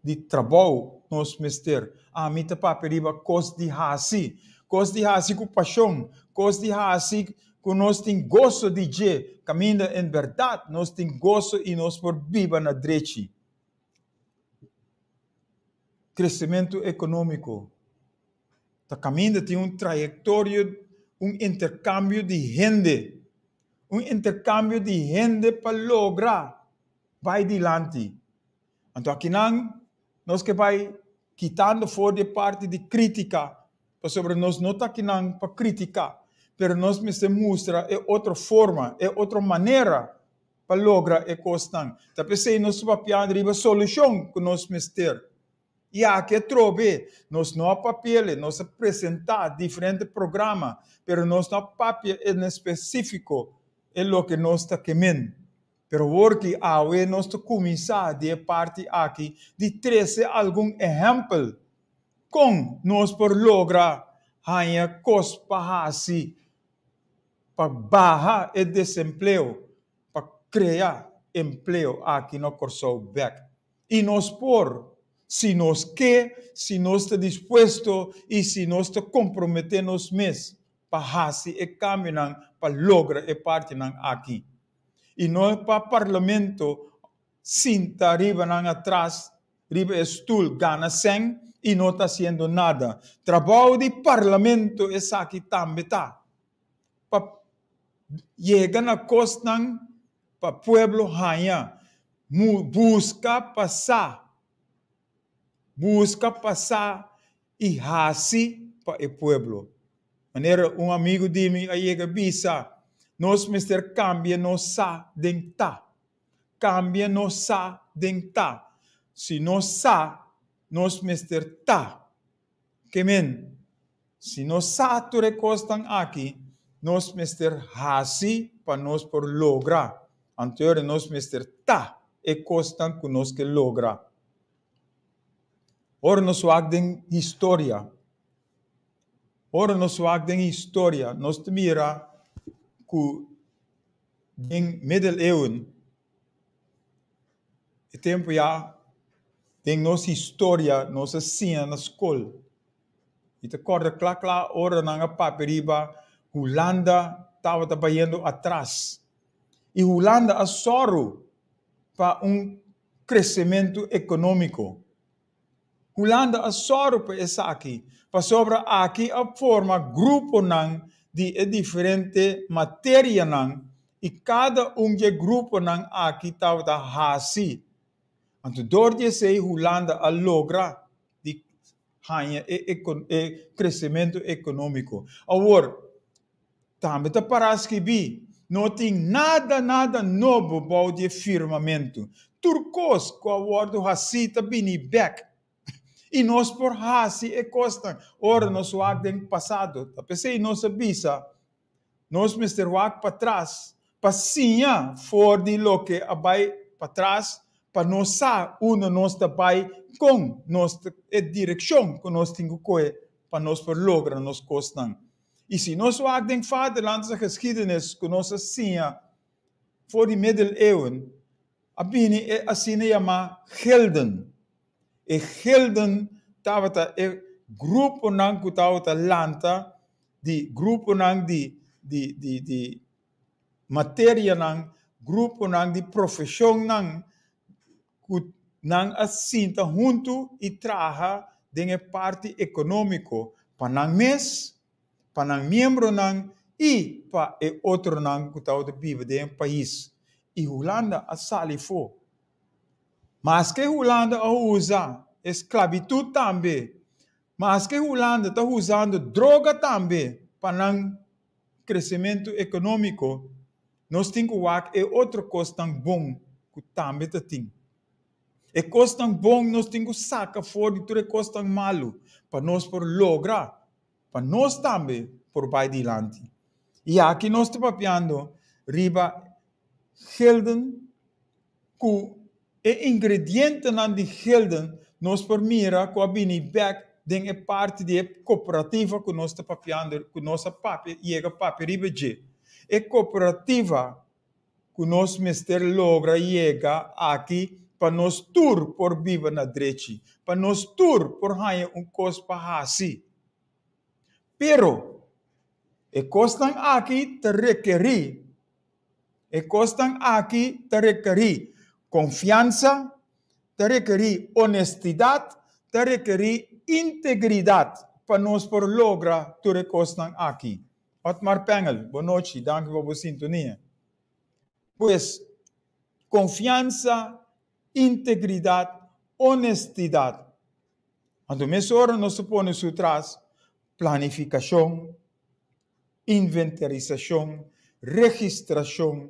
di trabou nos mester. Ami ta papia riba kos di hasi. Kos di hasi ku pashon. Kos di hasi ku nos tin goso di dje. Kaminda en bèrdat nos tin goso i nos por biba na drechi. Kresementu ekonómiko. Ta kaminda tin un trayektorio, un interkambio di hende, un interkambio di hende pa logra bai dilanti. Anto akinan nos ke bai kitando for di e parti di krítika, pasobra nos no ta akinan pa kritiká, pero nos mester mustra e otro forma, e otro manera pa logra e kosnan. Ta p'esei nos ta papiando riba solushon ku nos mester. I aki atrobe nos no a papi'el, nos a presentá diferente programa, pero nos no a papia en espesífiko e loke nos ta ke men. Pero awor ki awe nos ta kuminsá di e parti aki di trese algun ehèmpel kon nos por logra haña kos pa hasi pa baha e desempleo, pa krea empleo aki na Kòrsou bèk. I nos por, si nos ke, si nos ta dispuesto i si nos ta komprometé nos mes pa hasi e kambionan pa logra e partinan aki. I no pa Parlamento sinta riba nan atras riba e stul gana sèn i no ta hasiendo nada. Trabou di Parlamento esaki tambe ta, pa yega na kosnan pa pueblo haña. Buska pa sa, buska pa sa i hasi pa e pueblo. Manera un amigu di mi a yega bisa, nos mester kambia nos sa den ta. Kambia nos sa den ta. Si nos sa, nos mester ta. Ke men, si nos sa tur e kosnan aki, nos mester hasi pa nos por logra. Anto nos mester ta e kosnan ku nos ke logra. Ora nos wak den historia, ora nos wak den historia, nos ta mira ku den middeleeuwen, e tempu ya den nos historia nos a siña na skol. Mi ta kòrda kla kla ora nan a papia riba Hulanda tabata bayendo atras. I Hulanda a sòru pa un kresementu ekonómiko. Hulanda a sòru pa esaki pasobra aki a forma gruponan di e diferente materianan i kada un dje gruponan aki tabata hasi. Anto dor di esei Hulanda a logra di haña e e kresementu ekonómiko. Awor, tambe ta pará skibí, No tin nada, nada nobo bou di e firmamentu. Tur kos ku a wòrdu hasí ta bini bèk. I nos por hasi e kosnan ora nos wak den pasado. Ta p'esei nos a bisa, nos mester wak patras pa siña for di loke a bai patras pa nos sa unda nos ta bai, kon nos ta, e direkshon ku nos tin ku kohe pa nos por logra nos kosnan. I si nos wak den vaderlandse geschiedenis ku nos a siña for di middeleeuwen, a bini e asina yamá gilden. E gilden tabata e gruponan ku tabata lanta di gruponan di di di di materianan, gruponan di profeshonnan ku nan a sinta huntu i traha den e parti ekonómiko pa nan mes, pa nan miembronan i pa e otronan ku tabata biba den e pais. I Hulanda a sali afó. Maske Hulanda a usa e sklabitut tambe, maske Hulanda ta usando droga tambe pa nan kresementu ekonómiko, nos tin ku wak e otro kosnan bon ku tambe ta tin. E kosnan bon nos tin ku saka for di tur e kosnan malu pa nos por logra pa nos tambe por bai dilanti. I aki nos ta papiando riba gelden ku e ingredientenan di gelden nos por mira ku a bini bèk den e parti di e kooperativa ku nos ta papiando, ku nos a papia, yega papia riba dje. E kooperativa ku nos mester logra yega aki pa nos tur por biba na drechi, pa nos tur por haña un kos pa hasi. Pero, e kosnan aki ta rekerí, e kosnan aki ta rekerí konfiansa, ta rekerí honestidat, ta rekerí integridat pa nos por logra tur e kosnan aki. Otmar Pengel, bon nochi, danki pa bo sintonia. Pues, konfiansa, integridat, Honestidat. Anto mesora nos ta pone su tras planifikashon, inventarisashon, registrashon,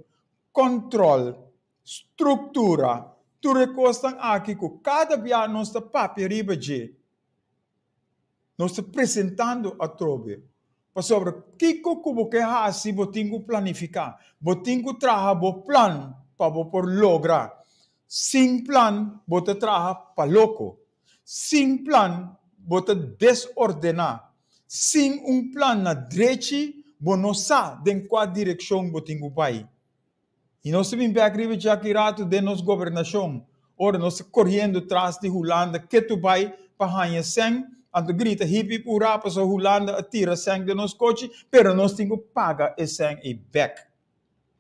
kòntròl, struktura, tur e kosnan aki ku kada bia nos ta papia riba dje, nos ta presentando atrobe. Pasobra kiko ku bo ke hasi bo tin ku planifiká, bo tin ku traha bo plan pa bo por logra. Sin plan bo ta traha pa loko. Sin plan bo ta desordená. Sin un plan na drechi bo no sa den kua direkshon bo tin ku bai. I nos ta bin bek riba djaki ratu den nos gobernashon, ora nos ta koriendo tras di Hulanda ketu bai pa haña sèn, anto grita hip hip hurá pasobra Hulanda a tira sèn den nos kochi, pero nos tin ku paga e sèn ei bek.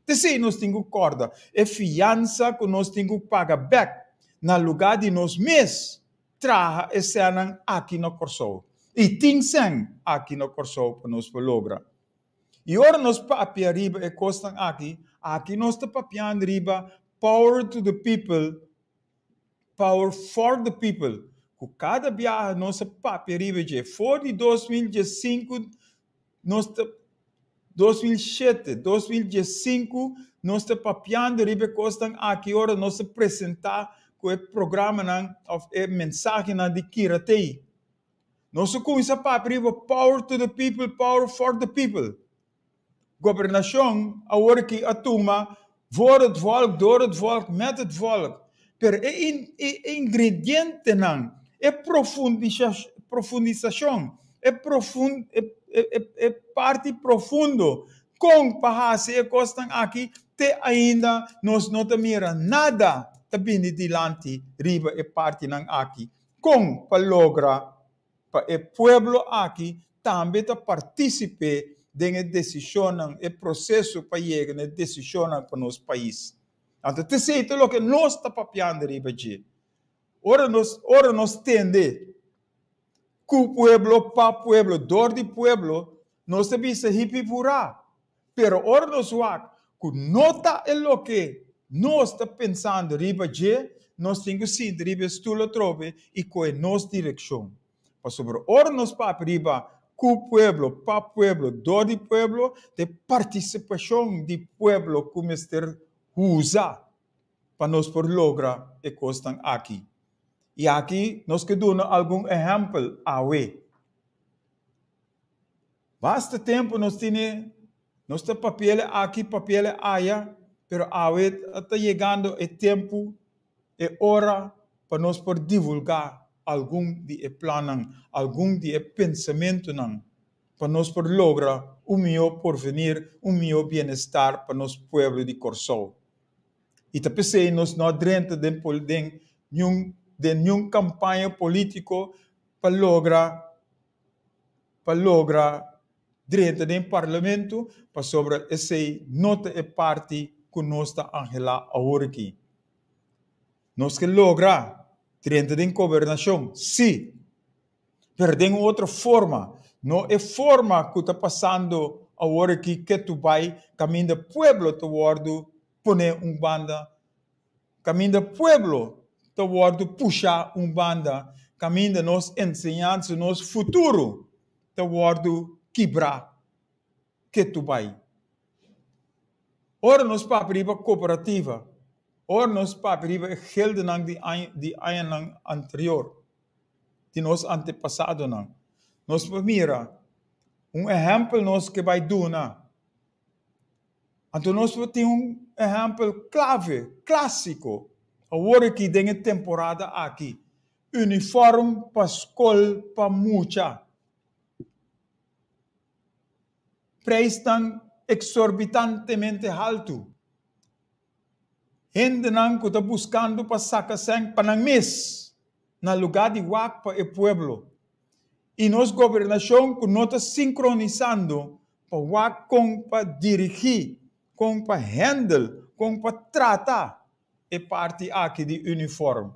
T'esei nos tin ku kòrda, e fiansa ku nos tin ku paga bèk na lugá di nos mes traha e sènnan aki na Kòrsou. I tin sèn aki na Kòrsou pa nos por logra. I ora nos papia riba e kosnan aki, aki nos ta papiando riba power to the people, power for the people, ku kada biaha nos a papia riba dje. For di 2015 nos ta 2007, 2015 nos ta papiando riba e kosnan aki ora nos a presentá ku e programanan òf e mensahenan di Kiratei. Nos a kuminsá papia riba power to the people, power for the people. Gobernashon awor aki a tuma voor het volk, door het volk, met het volk. Pero e e ingredientenan, e profundisashon, e profun e e e parti profundo kon pa hasi e kosnan aki te ainda nos no ta mira nada ta bini dilanti riba e partinan aki. Kon pa logra pa e pueblo aki tambe ta partisipe den e desishonnan, e proseso pa yega na e desishonnan pa nos pais. Anto t'esei ta loke nos ta papiando riba dje. Ora nos ora nos tende ku pueblo, pa pueblo, dor di pueblo, nos ta bisa hip hip hurá. Pero ora nos wak ku no ta e loke nos ta pensando riba dje, nos tin ku sinti riba e stul atrobe i kohe nos direkshon. Pasobra ora nos papia riba ku pueblo, pa pueblo, dor di pueblo, ta e partisipashon di pueblo ku mester usa pa nos por logra e kosnan aki. I aki nos ke duna algun ehèmpel awe. Basta tempu nos tene, nos ta papiele aki, papiele aya, pero awe ta yegando e tempu, e ora pa nos por divulgá algun di e plannan, algun di e pensamentunan pa nos por logra un mihó porvenir, un mihó bienestar pa nos pueblo di Kòrsou. I ta p'esei nos no a drenta den den niun den niun kampaña polítiko pa logra pa logra drenta den Parlamento pasobra esei no ta e parti ku nos ta anhelá awor aki. Nos ke logra drenta den gobernashon, sí, pero den un otro forma, no e forma ku ta pasando awor aki ketu bai kaminda pueblo ta wòrdu pone un banda Kaminda pueblo ta wòrdu pushá un banda, kaminda nos enseñansa, nos futuro ta wòrdu kibrá ketu bai. Ora nos papia riba kooperativa, ora nos papia riba e geldenan di aña di añanan anterior, di nos antepasadonan, nos por mira un ehèmpel nos ke bai duna. Anto nos por tin un ehèmpel klave, klásiko, awor aki den e temporada aki, unifòrm pa skol pa mucha. Preisnan eksorbitantemente haltu. Hendenan ku ta buskando pa saka sèn pa nan mes, na lugá di wak pa e pueblo. I nos gobernashon ku no ta sinkronisando pa wak kon pa dirigí, kon pa hèndel, kon pa trata e parti aki di unifòrm.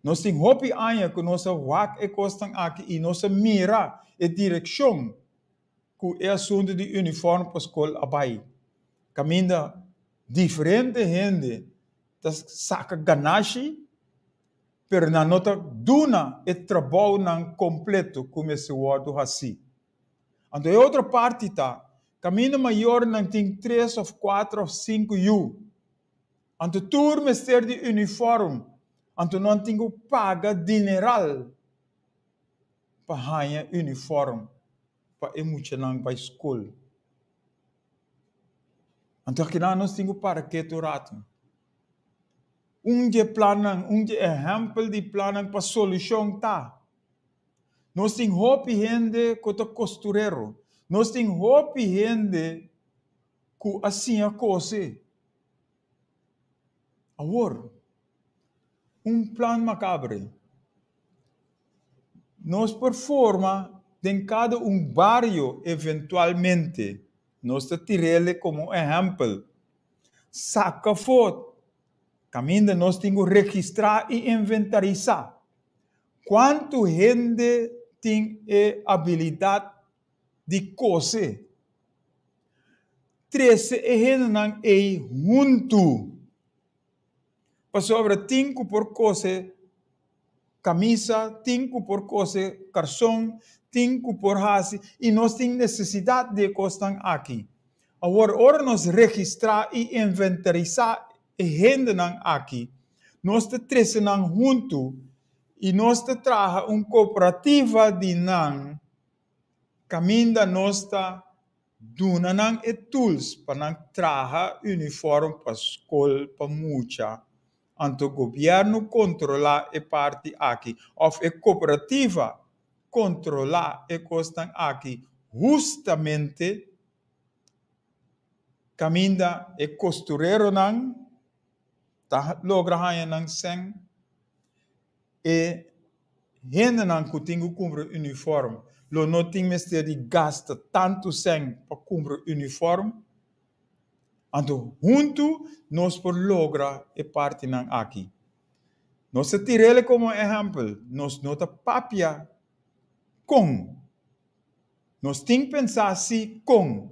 Nos tin hopi aña ku nos a wak e kosnan aki i nos a mira e direkshon ku e asuntu di unifòrm pa skol a bai. Kaminda diferente hende ta saka ganashi. Pero nan no ta duna e trabounan kompleto ku mester wòrdu hasí. Anto e otro parti ta, kaminda mayornan tin tres òf kuater òf sinku yu. Anto tur mester di unifòrm, anto nan tin ku paga dineral pa haña unifòrm pa e muchanan bai skol. Anto akinan nos tin ku para ketu un ratu. Un dje plannan, un dje ehèmpel di plannan pa solushon ta, nos tin hopi hende ku ta kosturero, nos tin hopi hende ku a siña kose. Awor, un plan makabre. Nos por forma den kada un bario eventualmente, nos ta tir'el komo ehèmpel, saka afó kaminda nos tin ku registrá i inventarisá kuantu hende tin e abilidat di kose. Trese e hendenan ei huntu. Pasobra tin ku por kose kamisa, tin ku por kose karson, tin ku por hasi, i nos tin nesesidat di e kosnan aki. Awor, ora nos registrá i inventarisá e hendenan aki, nos ta trese nan huntu i nos ta traha un kooperativa di nan kaminda nos ta duna nan e tools pa nan traha uniform pa skol pa mucha, anto gobièrnu kontrolá e parti aki òf e kooperativa kontrolá e kosnan aki hustamente kaminda e kostureronan ta logra haña nan sèn. E hendenan ku tin ku kumpra unifòrm lo no tin mester di gasta tantu sèn pa kumpra unifòrm. Anto huntu nos por logra e partinan aki. Nos ta tir'el komo ehèmpel, nos no ta papia kon. Nos tin pensá si kon,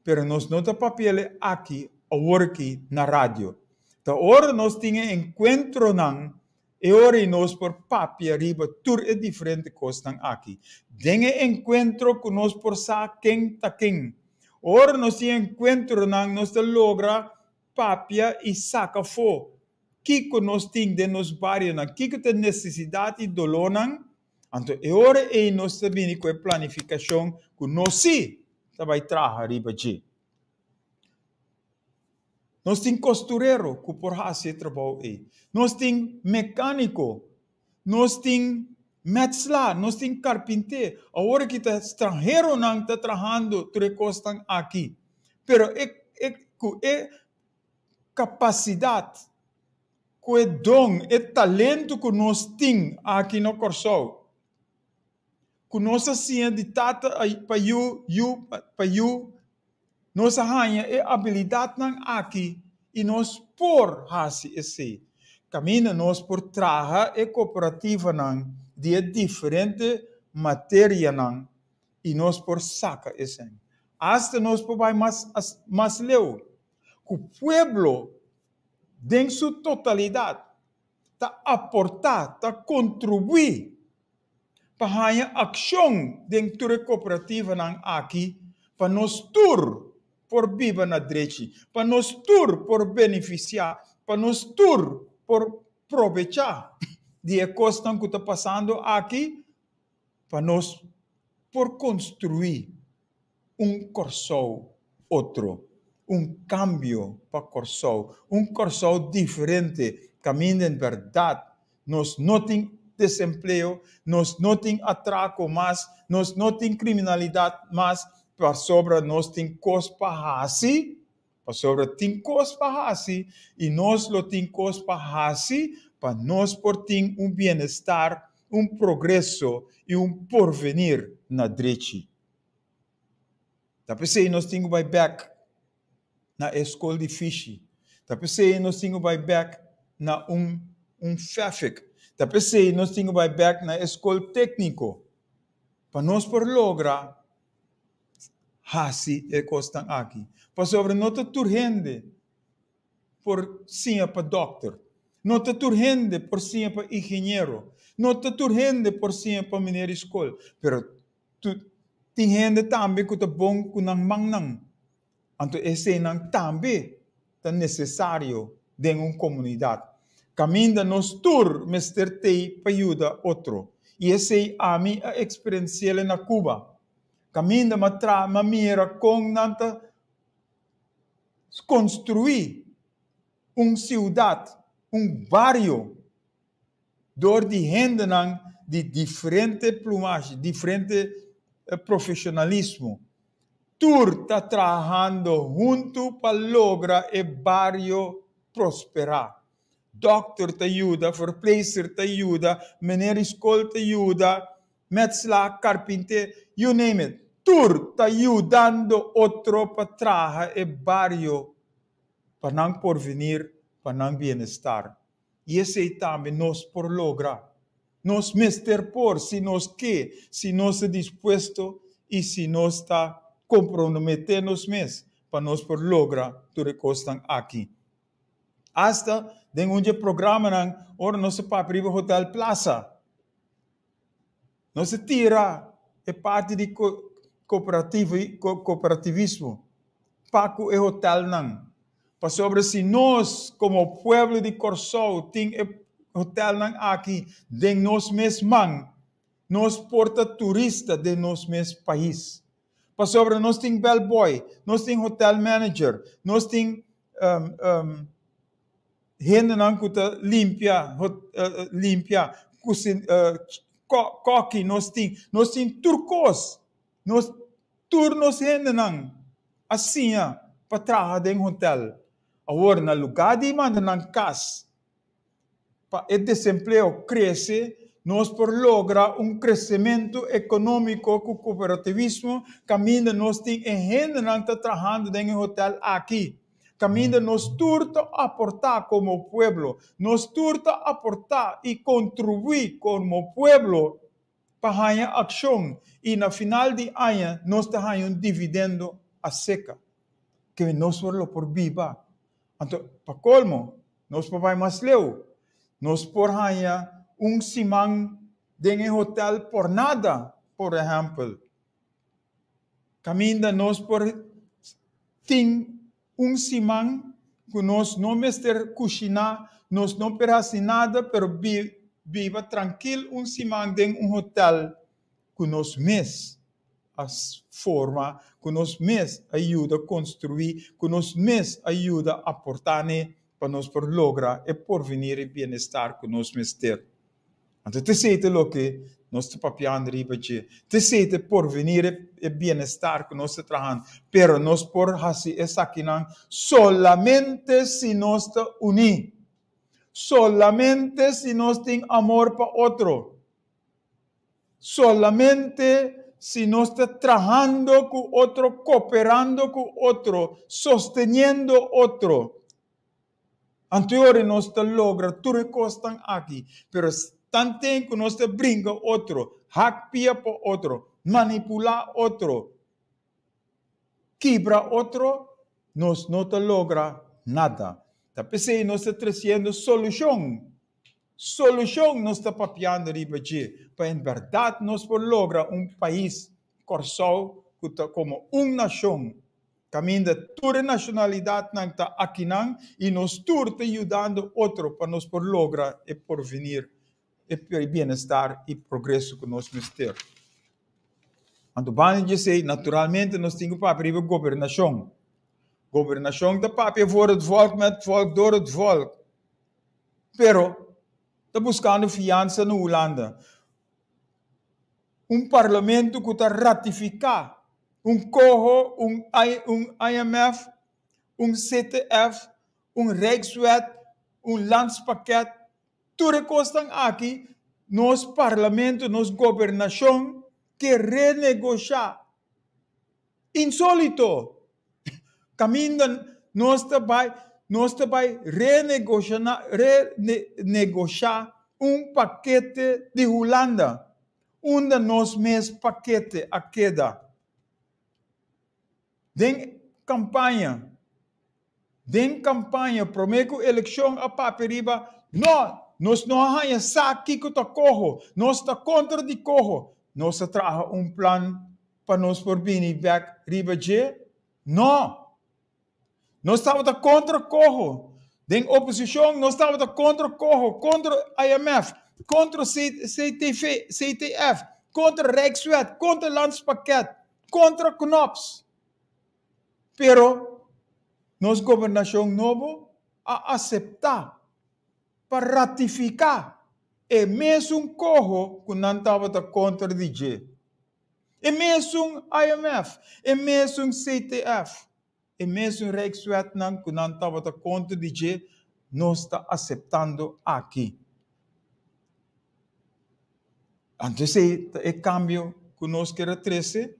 pero nos no ta papi'el aki aworki na radio. Ta ora nos tin e enkuentronan E ora ei nos por papia riba tur e diferente kosnan aki. Den e enkuentro ku nos por sa ken ta ken. Ora nos tin enkuentronan nos ta logra papia i saka afó kiko nos tin den nos barionan, kiko ta e nesesidat i dolónan. Anto e ora ei nos ta bini ku e planifikashon ku nos sí ta bai traha riba dje. Nos tin kosturero ku por hasi e trabou ei. Nos tin mekániko, nos tin mètslá, nos tin karpinté. Awor aki ta stranheronan ta trahando tur e kosnan aki. Pero e e ku e kapasidat, ku e don, e talento ku nos tin aki na Kòrsou, ku nos a siña di tata pa yu, yu pa yu, Nos a haña e abilidatnan aki i nos por hasi esei. Kaminda nos por traha e kooperativanan di e diferente materianan i nos por saka esei. Asta nos por bai mas mas leu ku pueblo den su totalidat ta aportá, ta kontribuí pa haña akshon den tur e kooperativanan aki pa nos tur por biba na drechi, pa nos tur por benefisiá, pa nos tur por probechá di e kosnan ku ta pasando aki, pa nos por konstruí un Kòrsou otro, un kambio pa Kòrsou, un Kòrsou diferente kaminda en bèrdat nos no tin desempleo, nos no tin atrako mas, nos no tin kriminalidat mas, pasobra nos tin kos pa hasi, pasobra tin kos pa hasi i nos lo tin kos pa hasi pa nos por tin un bienestar, un progreso i un porvenir na drechi. Ta p'esei nos tin ku bai bèk na e skol di fishi. Ta p'esei nos tin ku bai bèk na un un fèfik. Ta p'esei nos tin ku bai bèk na e skol tékniko pa nos por logra hasi e kosnan aki. Pasobra no ta tur hende por siña pa dòkter. No ta tur hende por siña pa ingeniero. No ta tur hende por siña pa mener di skol. Pero tin hende tambe ku ta bon ku nan mannan. Anto eseinan tambe ta nesesario den un komunidat. Kaminda nos tur mester t'ei pa yuda otro. I esei ami a eksperensi'el na Cuba. Kaminda m'a traha, m'a mira kon nan ta konstruí un siudat, un bario dor di hendenan di diferente plumashi, diferente profesionalismo. Tur ta trahando huntu pa logra e bario prosperá. Dòkter ta yuda, verpleegster ta yuda, meneer di skol ta yuda, metsla, karpinté, you name it. Tur ta yudando otro pa traha e bario pa nan porvenir, pa nan bienestar. I esei tambe nos por logra. Nos mester por, si nos ke, si nos ta dispuesto i si nos ta komprometé nos mes pa nos por logra tur e kosnan aki. Asta den un dje programanan ora nos a papia riba Hotel Plaza, nos a tira e parti di kooperativismo pa ku e hotelnan. Pasobra si nos komo pueblo di Kòrsou tin e hotelnan aki den nos mes man, nos por ta turista den nos mes pais. Pasobra nos tin bellboy, nos tin hotel manager, nos tin hendenan ku ta limpia limpia kòki nos tin, nos tin tur kos. Nos tur nos hendenan a siña pa traha den hotel. Awor na lugá di manda nan kas pa e desempleo krese, nos por logra un kresementu ekonómiko ku kooperativismo kaminda nos tin e hendenan ta trahando den e hotel aki. Kaminda nos tur ta aportá komo pueblo. Nos tur ta aportá i kontribuí komo pueblo pa haña akshon i na final di aña nos ta haña un dividendo aseka ke nos por lo por biba. Anto pa kolmo nos por bai mas leu, nos por haña un siman den e hotel por nada, por ehèmpel, kaminda nos por tin un siman ku nos no mester kushiná, nos no por hasi nada, pero biba trankil un siman den un hotel ku nos mes a forma, ku nos mes a yuda konstruí, ku nos mes a yuda aportá n'e pa nos por logra e porvenir i bienestar ku nos mester. Anto t'esei ta loke nos ta papiando riba dje. T'esei ta e porvenir, e bienestar ku nos ta trahando. Pero nos por hasi esakinan solamente si nos ta uní. Solamente si nos tin amor pa otro. Solamente si nos ta trahando ku otro, koperando ku otro, sosteniendo otro. Anto nos ta logra tur e kosnan aki, pero tanten ku nos ta bringa otro, hak pia pa otro, manipulá otro, kibra otro, nos no ta logra nada. Ta p'esei nos ta tresiendo solushon. Solushon nos ta papiando riba dje, pa en bèrdat nos por logra un pais, Kòrsou, ku ta komo un nashon Kaminda tur e nashonalidatnan ta akinan i nos tur ta yudando otro pa nos por logra e porvenir, e bienestar i progreso ku nos mester. Anto banda di esei, naturalmente nos tin ku papia riba gobernashon. Gobernashon ta papia voor het volk, met het volk, door het volk. Pero ta buskando fiansa na Hulanda. Un parlamento ku ta ratifiká un coho, un un IMF, un CTF, un Rijkswet, un landspakket, tur e kosnan aki nos parlamento, nos gobernashon ke renegoshá. Insólito! Kaminda nos ta bai, nos ta bai renegoshá un pakete di Hulanda. Unda nos mes pakete a keda? Den kampaña, den kampaña promé ku elekshon a papia riba No, nos no a haña sa kiko ta koho, nos ta kontra di koho. Nos a traha un plan pa nos por bini bèk riba dje? No! Nos tabata kontra koho. Den oposishon nos tabata kontra koho, kontra IMF, kontra CTV, CTF, kontra Rijkswet, kontra Landspakket, kontra Knops. Pero nos gobernashon nobo a aseptá pa ratifiká e mesun koho ku nan tabata kontra di dje. E mesun IMF, e mesun CTF, e mesun Rijkswetnan ku nan tabata kontra di dje nos ta aseptando aki. Anto esei ta e kambio ku nos kier a trese.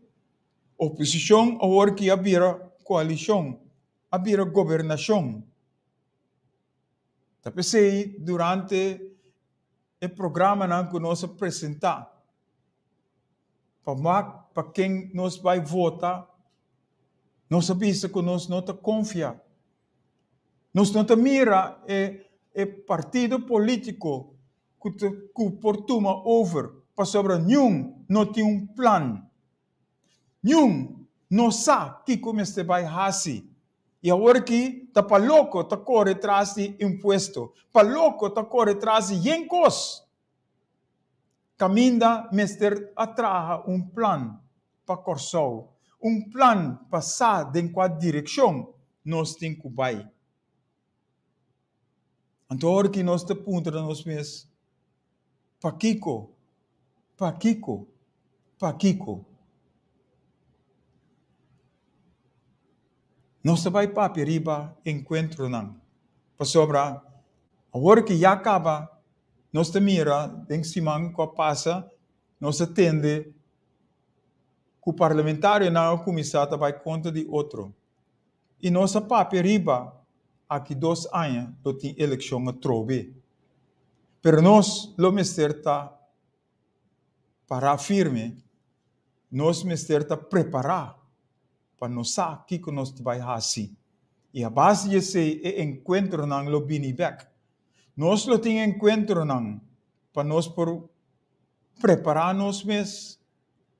Oposishon awor ki a bira koalishon, a bira gobernashon. Ta p'esei durante e programanan ku nos a presentá pa wak pa ken nos bai vota, nos a bisa ku nos no ta konfia. Nos no ta mira e e partido polítiko ku ta ku por tuma over pasobra niun no tin un plan. Niun no sa kiko mester bai hasi. I awor aki ta pa loko ta kore tras di impuesto, pa loko ta kore tras di yen kos. Kaminda mester a traha un plan pa Kòrsou, un plan pa sa den kua direkshon nos tin ku bai. Anto ora ki nos ta puntra nos mes, Pakiko? Pakiko? Pakiko? Nos ta bai papia riba enkuentronan, pasobra awor ki ya kaba nos ta mira den siman ku a pasa nos a tende ku parlamentarionan a kuminsá ta bai kontra di otro. I nos a papia riba aki dos aña lo tin elekshon atrobe. Pero nos lo mester ta pará firme, nos mester ta prepará pa nos sa kiko nos ta bai hasi. I a base di esei e enkuentronan lo bini bèk. Nos lo tin enkuentronan pa nos por prepará nos mes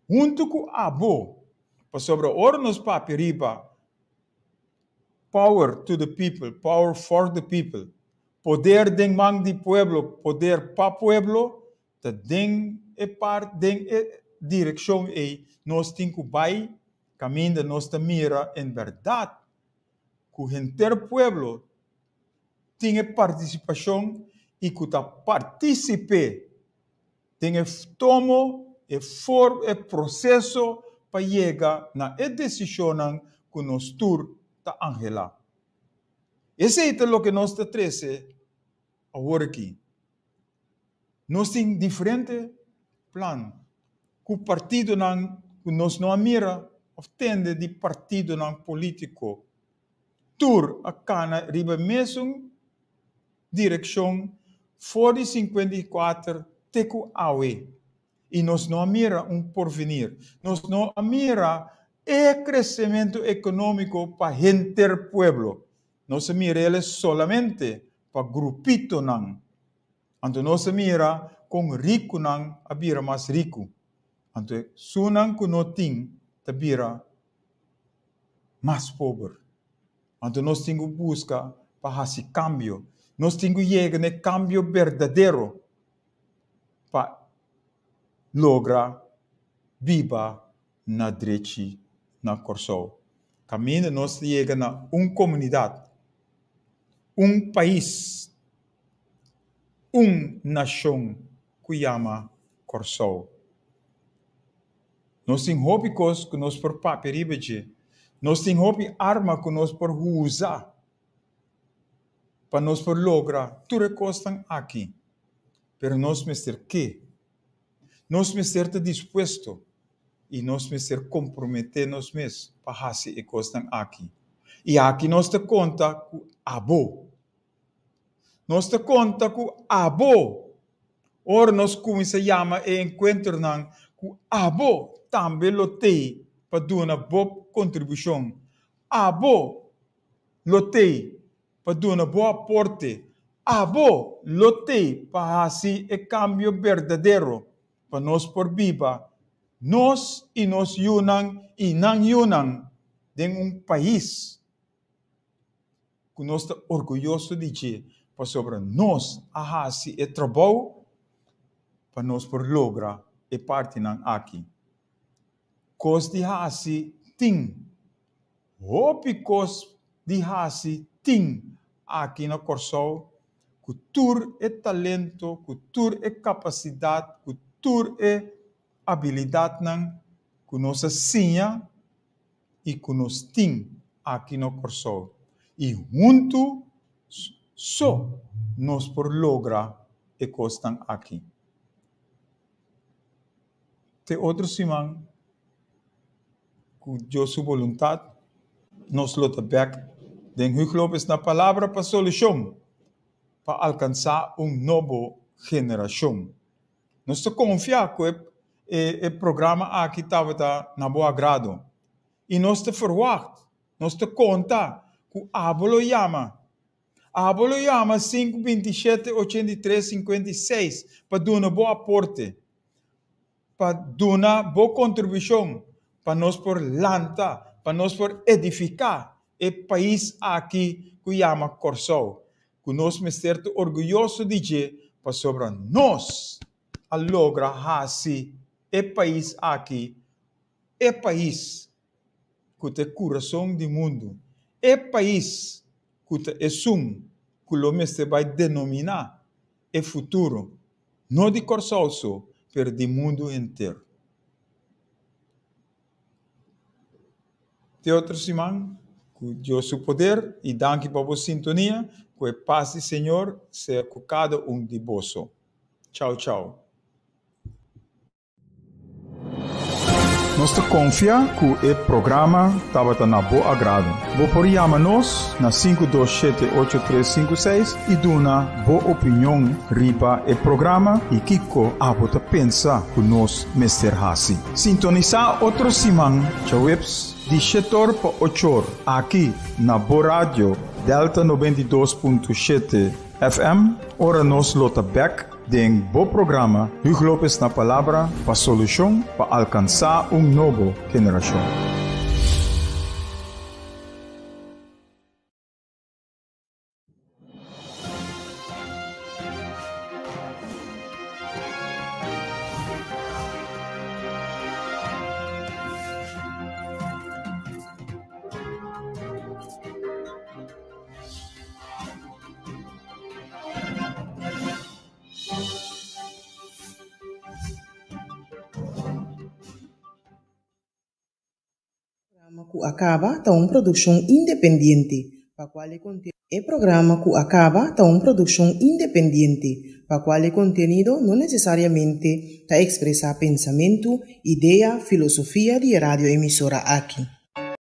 huntu ku abo, pasobra ora nos papia riba power to the people, power for the people, poder den man di pueblo, poder pa pueblo, ta den e part, den e direkshon ei nos tin ku bai, kaminda nos ta mira en bèrdat ku henter pueblo tin e partisipashon i ku ta partisip'é den e tomo, e for, e proseso pa yega na e desishonnan ku nos tur ta anhelá. Esei ta loke nos ta trese awor aki. Nos tin diferente plan ku partidonan ku nos no a mira òf tende di partidonan polítiko. Tur a kana riba e mesun direkshon for di 54 te ku awe i nos no a mira un porvenir, nos no a mira e kresementu ekonómiko pa henter pueblo, nos a mira el solamente pa grupitonan. Anto nos a mira kon rikunan a bira mas riku, anto esunnan ku no tin ta bira mas pober. Anto nos tin ku buska pa hasi kambio. Nos tin ku yega na e kambio berdadero pa logra biba na drechi na Kòrsou. Kaminda nos ta yega na un komunidat, un pais, un nashon ku yama Kòrsou. Nos tin hopi kos ku nos por papia riba dje. Nos tin hopi arma ku nos por usa pa nos por logra tur e kosnan aki. Pero nos mester ke. Nos mester ta dispuesto i nos mester komprometé nos mes pa hasi e kosnan aki. I aki nos ta konta ku abo. Nos ta konta ku abo ora nos kuminsá yama e enkuentronan ku abo tambe lo tei pa duna bo kontribushon. Abo lo tei pa duna bo aporte. Abo lo t'ei pa hasi e kambio berdadero pa nos por biba, nos i nos yunan i nan yunan, den un pais ku nos ta orguyoso di dje pasobra nos a hasi e trabou pa nos por logra e partinan aki. Kos di hasi tin. Hopi kos di hasi tin aki na Kòrsou ku tur e talento, ku tur e kapasidat, ku tur e abilidatnan ku nos a siña i ku nos tin aki na Kòrsou. I huntu so nos por logra e kosnan aki. Te otro siman, ku Dios su boluntat, nos lo ta bèk den Huug Lopez na Palabra pa Solushon pa alkansá un nobo generashon. Nos ta konfia ku e e programa aki tabata na bo agrado i nos ta ferwagt, nos ta konta ku abo lo yama. Abo lo yama 5 27 83 56 pa duna bo aporte, pa duna bo kontribushon pa nos por lanta, pa nos por edifiká e pais aki ku yama Kòrsou, ku nos mester ta orguyoso di dje pasobra nos a logra hasi e pais aki e pais ku ta e kurason di mundu, e pais ku ta esun ku lo mester bai denominá e futuro, no di Kòrsou so, pero di mundu henter. Te otro siman, ku Dios su poder i danki pa bo sintonia, ku e pas di Señor sea ku kada un di boso. Chau chau. Nos ta konfia ku e programa tabata na bo agrado. Bo por yama nos na 527 8356 i duna bo opinion riba e programa i kiko abo ta pensa ku nos mester hasi. Sintonisá otro siman djaweps di shetor pa ochor aki na bo radio Delta 92.7 FM ora nos lo ta bèk den bo programa Huug Lopez na Palabra pa Solushon pa alkansá un nobo generashon. Programa ku a kaba ta un produkshon independiente, pa kual e E programa ku a kaba ta un produkshon independiente, pa kual e kontenido no nesesariamente ta ekspresá pensamentu, idea, filosofia di e radioemisora aki.